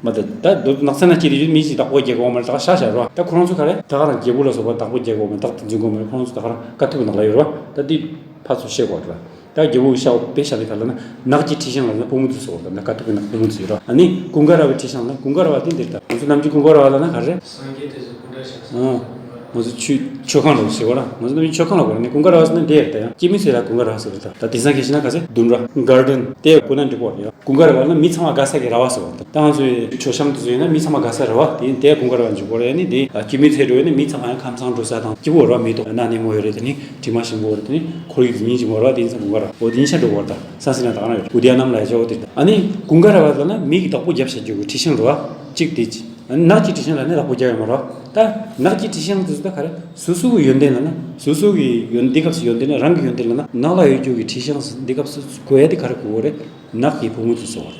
མ་ད་ད་དུ་ནགས་ཚལ་ན་སྐྱིད་དེ་ཡོད་མི་ཞིག་བདག་པོ་རྒྱལ་གོ་མ་རེད་ད་ཤ་ཤ་རོ། ད་ཁོ་རང་ཚོ་ག་རེ་ད་ག་རང་རྒྱལ་པོ་ལ་སོགས་པ་བདག་པོ་རྒྱལ་གོ་མ་རེད་བདག་ཏུ་འཛིན་གོ་མ་རེད། ཁོ་རང་ཚོ་ད་ག་རང་དཀའ་ཐུབ་ནགས་ལ་ཡོད་རོ། ད་འདི་ཕ་ཚོ་ཤེས་གོ་རོ། ད་རྒྱལ་པོ་ཤ་བོ་དཔེ་ཤ་ལི་ག་ལ་ན་ནགས་ཀྱི་འཁྲི་ཤིང་ལ་ན་བུ་མོ་དུ་སོགས་ད་ན་དཀའ་ཐུབ་ནགས་བུ་མོ་དུ་ཡོད་རོ། ཨ་ནི་ཀུན་དགའ་ར་བའི་འཁྲི་ཤིང་ལ་ན་ཀུན་དགའ་ར་བ་དེ་འདིར་ད་ང་ཚོ་ནམ་རྒྱུན་ཀུན་དགའ་ར་བ་ལ་ན་ག་རེ། སངས་རྒྱས་དེ་ཚོ་སྐུ་འདྲ་ཤག་ཨང་། ང་ཚོ་ཆོས་ཆོས་ཁང་ལ་ཞེས་པ་ར། ང་ཚོ་ནམ་རྒྱུན་ཆོས་ཁང་ལ་གོ་ར་ནི་ཀུན་དགའ་ར་བ་ཟེར་ན་འདི་ཡར་ད་ཡང་སྐྱེ་མི་ཚེ་ལ་ཀུན་དགའ་ར་བ་ཟེར་བ་ད། ད་དེང་སང་སྐད་ཆ་ན་ག་ཚོད་འདུམ་ར་གར་ཌེན་དེ་ཀུན་ན་འགྲིག་གོ་ར་ཡ། ཀུན་དགའ་ར་བ་ན་མི་ཚང་མ་དགའ་ས་གི་ར་བ་ཟེར་བ་ད། ད་ང་ཚོའི་མཆོད་བཤམས་དེ་ཚོ་ཡིན་ན་མི་ཚང་མ་དགའ་ས་ར་བ་དེ་ཡིན་དེ་ཀུན་དགའ་ར་བ་འཇུག་གོ་ར་ཡ། ནི་དེ་སྐྱེ་མི་ཚེ་འགྲོ་ཡ་ནི་མི་ཚང་མ་ཡང་ཁམས་ཚང་འགྲོ་ས་དང་སྐྱིད་པོ་ར་བ་མེ་ཏོག་ན་ནེ་མོ་ཡོད་རེད། དེ་ནི་དྲི་མ་ཞིམ་པོ་ར་དེ་ནི་ཁོར་ཡུག་སྙིང་རྗེ་མོ་ར་བ་དེ་ཡིན་ས་ཀུན་དགའ་ར་བ་འོ་དེ་ཡིན་ཤ་འགྲོ་གོ་ར་ད། སང་སི་ན་དག་ན་ཡོད་ཀུ་དེ་ཡ་ནམ་ལ་ཡ་ཅོ་དེ་ཨ་ནི་ཀུན་དགའ་ར་བ་ལ་ན་མི་གི་བདག་པོ་རྒྱབ་བྱ་རྒྱུ་གི་འཁྲི་ཤིང་རེད་བ། གཅིག་དེ་གཅིག་ཨ་ནི་ནགས་ཀྱི་འཁྲི་ཤིང་ལ་ནི་བདག་པོ་རྒྱབ་ཡོད་མ་རེད་བ། ད་ནགས་ཀྱི་འཁྲི་ཤིང་དེ་ཚོ་ད་ག་རེ་སོ་སོ་གི་ཡོན་ཏན་ལ་ན་སོ་སོ་གི་ཡོན་འདི་སྐབས་སུ་ཡོན་ཏན་ལ་རང་གི་ཡོན་ཏན་ལ་ན་ནགས་ལ་ཡོད་རྒྱུ་གི་འཁྲི་ཤིང་འདི་སྐབས་སུ་དགོས་ཡ་དེ་ག་རེ་དགོས་གོ་རེད། ནགས་ཀྱི་བུ་མོ་དེ་ཚོ་རེད།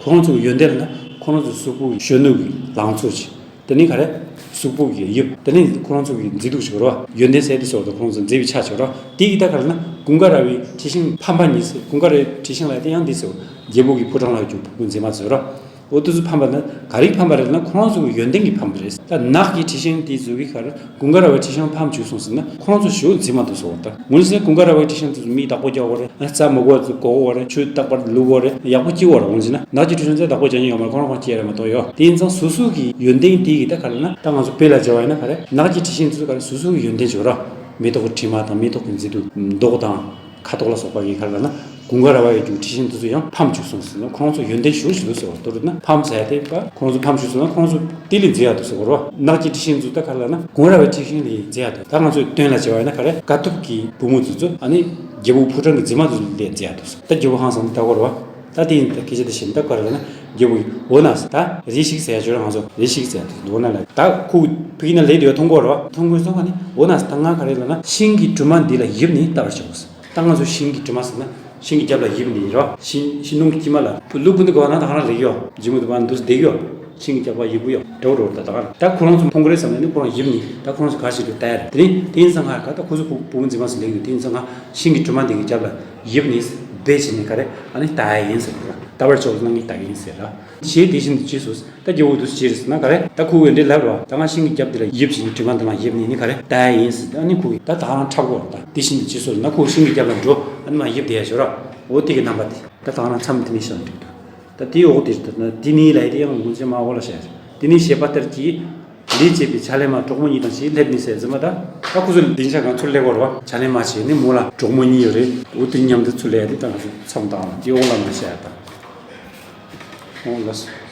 ཁོ་རང་ཚོ་གི་ཡོན་ཏན་ལ་ན་ཁོ་རང་ཚོ་གཟུགས་པོ་གི་གཞོན་ནུ་གི་ལང་ཚོ་ཅིག་དེ་ནི་ག་རེ། གཟུགས་པོ་གི་དབྱིབས། དེ་ནི་ཁོ་རང་ཚོ་གི་མཛེས་སྡུག་ཞིག་རོ། ཡོན་ཏན་ཟེར་དེ་ཟེར་བ་དང་ཁོ་རང་ཚོ་མཛེས་པའི་ཆ་ཞིག་རོ། དེ་ཡི་ད་ག་རེ་ན་ཀུན་དགའ་ར་བའི་འཁྲི་ཤིང་ཕམ་པ་ཉིད་ཟེར། ཀུན་དགའ་ར་བའི་འཁྲི་ཤིང་ལ་དེ་ཡང་འདི་ཟེར། རྒྱལ་པོ་གི་ཕོ་བྲང་ལ་རྒྱུ་བུ་མཛེས་མ་ཟེར་རོ། འོ་དེ་ཚོ་ཕམ་པ་ན་ག་རེ་ཕམ་པ་རེད་ན་ཁོ་རང་ཚོ་གི་ཡོན་ཏན་གྱི་ཕམ་པ་རེད། ད་ནགས་ཀྱི་འཁྲི་ཤིང་དེ་ཚོ་གི་ག་རེ་ཀུན་དགའ་ར་བའི་འཁྲི་ཤིང་ཕམ་བཅུག་སོང་ཟེར་ན་ཁོ་རང་ཚོ་ཞེ་པོ་མཛེས་མ་འདུག་ཟེར་བ་ད། ངོས་ཟེར་ཀུན་དགའ་ར་བའི་འཁྲི་ཤིང་དེ་ཚོ་མིའི་བདག་པོ་རྒྱག་དགོས་རེད། རྩྭ་མོ་གོ་བ་ཚོ་གོ་དགོས་རེད། ཆུ་རྟག་པར་བླུག་དགོས་རེད། ཡག་པོ་སྐྱེ་དགོས་རེད། འོང་ཟེར་ན་ནགས་ཀྱི་འཁྲི་ཤིང་ཚོས་བདག་པོ་རྒྱག་མཁན་ཡོད་མ་རེད། ཁོ་རང་ཁོ་སྐྱེ་རེད་མ་གཏོགས་ཡོད། དེ་ཡིན་ཙང་སོ་སོ་གི་ཡོན་ཏན་དེ་གི་ད་ག་རེ་ན་ད་ང་ཚོ་བོད་ལ་བྱ་བ་ཡིན་ན་ག་རེ་ནགས་ཀྱི་འཁྲི་ཤིང་ཚོ་ག་རེ་སོ་སོ་གི་ཡོན་ཏན་ཅིག་ཡོད་ར། མེ་ཏོག་གི་དྲི་མ་དང་མེ་ཏོག་གི་མཛེས་སྡུག་མདོག་དང་ཁ་དོག་ལ་སོགས་པ་གི་ག་རེ་ལབ་ན་ཀུན་དགའ་ར་བ་ཡི་རྒྱུ་འཁྲི་ཤིང་དེ་ཚོ་ཡང་ཕམ་བཅུག་སོང་ཟེར་ན་ཁོ་རང་ཚོ་ཡོན་ཏན་ཞེ་པོ་ཞིག་འདུག་ཟེར་བ་དེ་རེད་ན་ཕམ་ཟེར་དེ་པ་ཁོ་རང་ཚོ་ཕམ་བཅུག་སོང་ན་ཁོ་རང་ཚོ་དེ་ལས་མཛེས་ཡག་འདུག་ཟེར་བ་རེད་བ། ནགས་ཀྱི་འཁྲི་ཤིང་ཚོ་ད་ག་རེ་ལབ་ན་ཀུན་དགའ་ར་བའི་འཁྲི་ཤིང་ལས་མཛེས་ཡག་འདུག་ད་ང་ཚོས་སྟོན་ལ་བྱ་བ་ཡིན་ན་ག་རེ་དཀའ་ཐུབ་ཀྱི་བུ་མོ་དེ་ཚོ་ཨ་ནི་རྒྱལ་པོ་ཕོ་བྲང་གི་མཛེས་མ་དེ་ཚོ་ལས་མཛེས་ཡག་འདུག་ཟེར། ད་རྒྱལ་པོ་ཧང་སང་ད་གོ་རེད་བ། ད་དེ་ཡིན་ད་སྐད་ཆ་དེ་བཤད་ད་ག་རེ་ལབ་ན་རྒྱལ་པོ་ཡིན་འོ་ན་ཟེར་ད་རེ་ཞིག་ཟེར་ཡ་ཅོ་ར་ང་ཚོ་རེ་ཞིག་ཟེར་ཡ་འོ་ན་ལ་ད་ཁུ་ཕ་གི་ན་ལས་དེ་ཡོད་མཐོང་གོ་རེད་བ། མཐོང་གོ་སོང་ཨ་ནི་འོ་ན་ཟེར་ད་ང་ག་རེ་ལབ་ན་ཤིང་གི་གྲུ་མ་འདི་ལ་ཡིབ་ནས་ལྟ་བར་བྱའོ་ཟེར། ད་ང་ཚོ་ཤིང་གི་གྲུ་མ་ཟེར་ན་ཤིང་གི་རྒྱབ་ལ་ཡིབ་ནས་རོ། ཤིང་ཤིང་སྡོང་གི་དཀྱིལ་མ་ལ་ལུག་པོ་འདི་ག་བ་ན་ད་ག་རང་རེག་ཡོ། ལྗིད་མོ་འདི་བ་ན་འདུག་སྡེག་ཡོ། ཤིང་གི་རྒྱབ་ལ་ཡིབ་གི་ཡོ། འདྲ་བོ་འདྲ་བོ་ད་ད་ག་རང་ད་ཁོ་རང་ཚོ་མཐོང་གི་རེད་བསམ་ནས་ནི་ཁོ་རང་ཡིབ་ནས་ད་ཁོ་རང་ཚོ་ག་ཞིག་ཏུ་ལྟ་ཡ་རེད། དེ་ནི་དེ་ཡིན་ཙང་ང་ག་ད་ཁོ་ཚོ་བུ་བུ་མོ་འཛིན་མ་སུ་ལེགས་ཡོད། དེ་ཡིན་ཙང་ང་ཤིང་གི་གྲུ་མ་འདི་གི་རྒྱབ་ལ་ཡིབ་ནས་སྦས་བྱས་ནས་ག་རེ་ཨ་ནི་ལྟ་ཡ་ཡིན་ཟེར་གི་ར། ལྟ་བར་ཆོག་ན་ངས་ལྟ་གི་ཡིན་ཟེར་ར། ཞེས་དེ་བཞིན་དུ་བྱས་སོ། ད་རྒྱལ་པོ་འདུག་སེ་བྱས་ཟེར་ན་ག་རེ་ད་ཁོ་བོས་འདི་ལབ་རོ། ད་ང་ཤིང་གི་རྒྱབ་འདི་ལ་ཡིབ་བྱས་ནས་གྲུ་མ་འདི་ལ་ཡིབ་ནས་ནི་ག་རེ་ལྟ་ཡ་ཡིན་ཟེར། ད་ནི་ཁོ་གིས་ད་ད་རང་འཁྲབ་གོ་རོ། ད་དེ་བཞིན་དུ་བྱས་སོ་ན་ཁོ་ཤིང་གི་རྒྱབ་ལ་འགྲོ་ཨ་ནི་མ་ཡིབ་བསྡད་ཡ་ཞོ་ར། འོ་དེ་གི་རྣམ་པ་དེ་ད་ད་རང་མཚམས་དེ་ནས་བཤད་ན་འགྲིག་འདུག་ད་དེའི་འོག་དེ་ད་ན་དེ་ནི་ལ་དེ་ཡང་མུན་ཅན་མ་འོ་ལ་བཤད། དེ་ནི་ཞེས་པ་ལྟར་གྱི་ལས་བྱེད་པའི་ཕྱག་ལེན་མ་གྲོགས་མོ་གཉིས་དང་ཞེས་སླེབས་ནས་ཟེར་ཟིན་པ། ད་ད་ཁོ་ཚོ་ལྡིང་ཆ་གང་ཚུར་སླེབས་བར་བ་ཕྱག་ལེན་མ་བྱས་ནི་མོ་ལ་གྲོགས་མོ་གཉིས་ཡོད་རེད། འོ་དེ་མཉམ་དུ་ཚུར་སླེབས་ཡ་དེ་ད་ང་ཚོ་མཚམས་བཏང་བ་དེའི་འོག་ལ་མ་བཤད་ཡ་ད། འོ་ལ་སོ།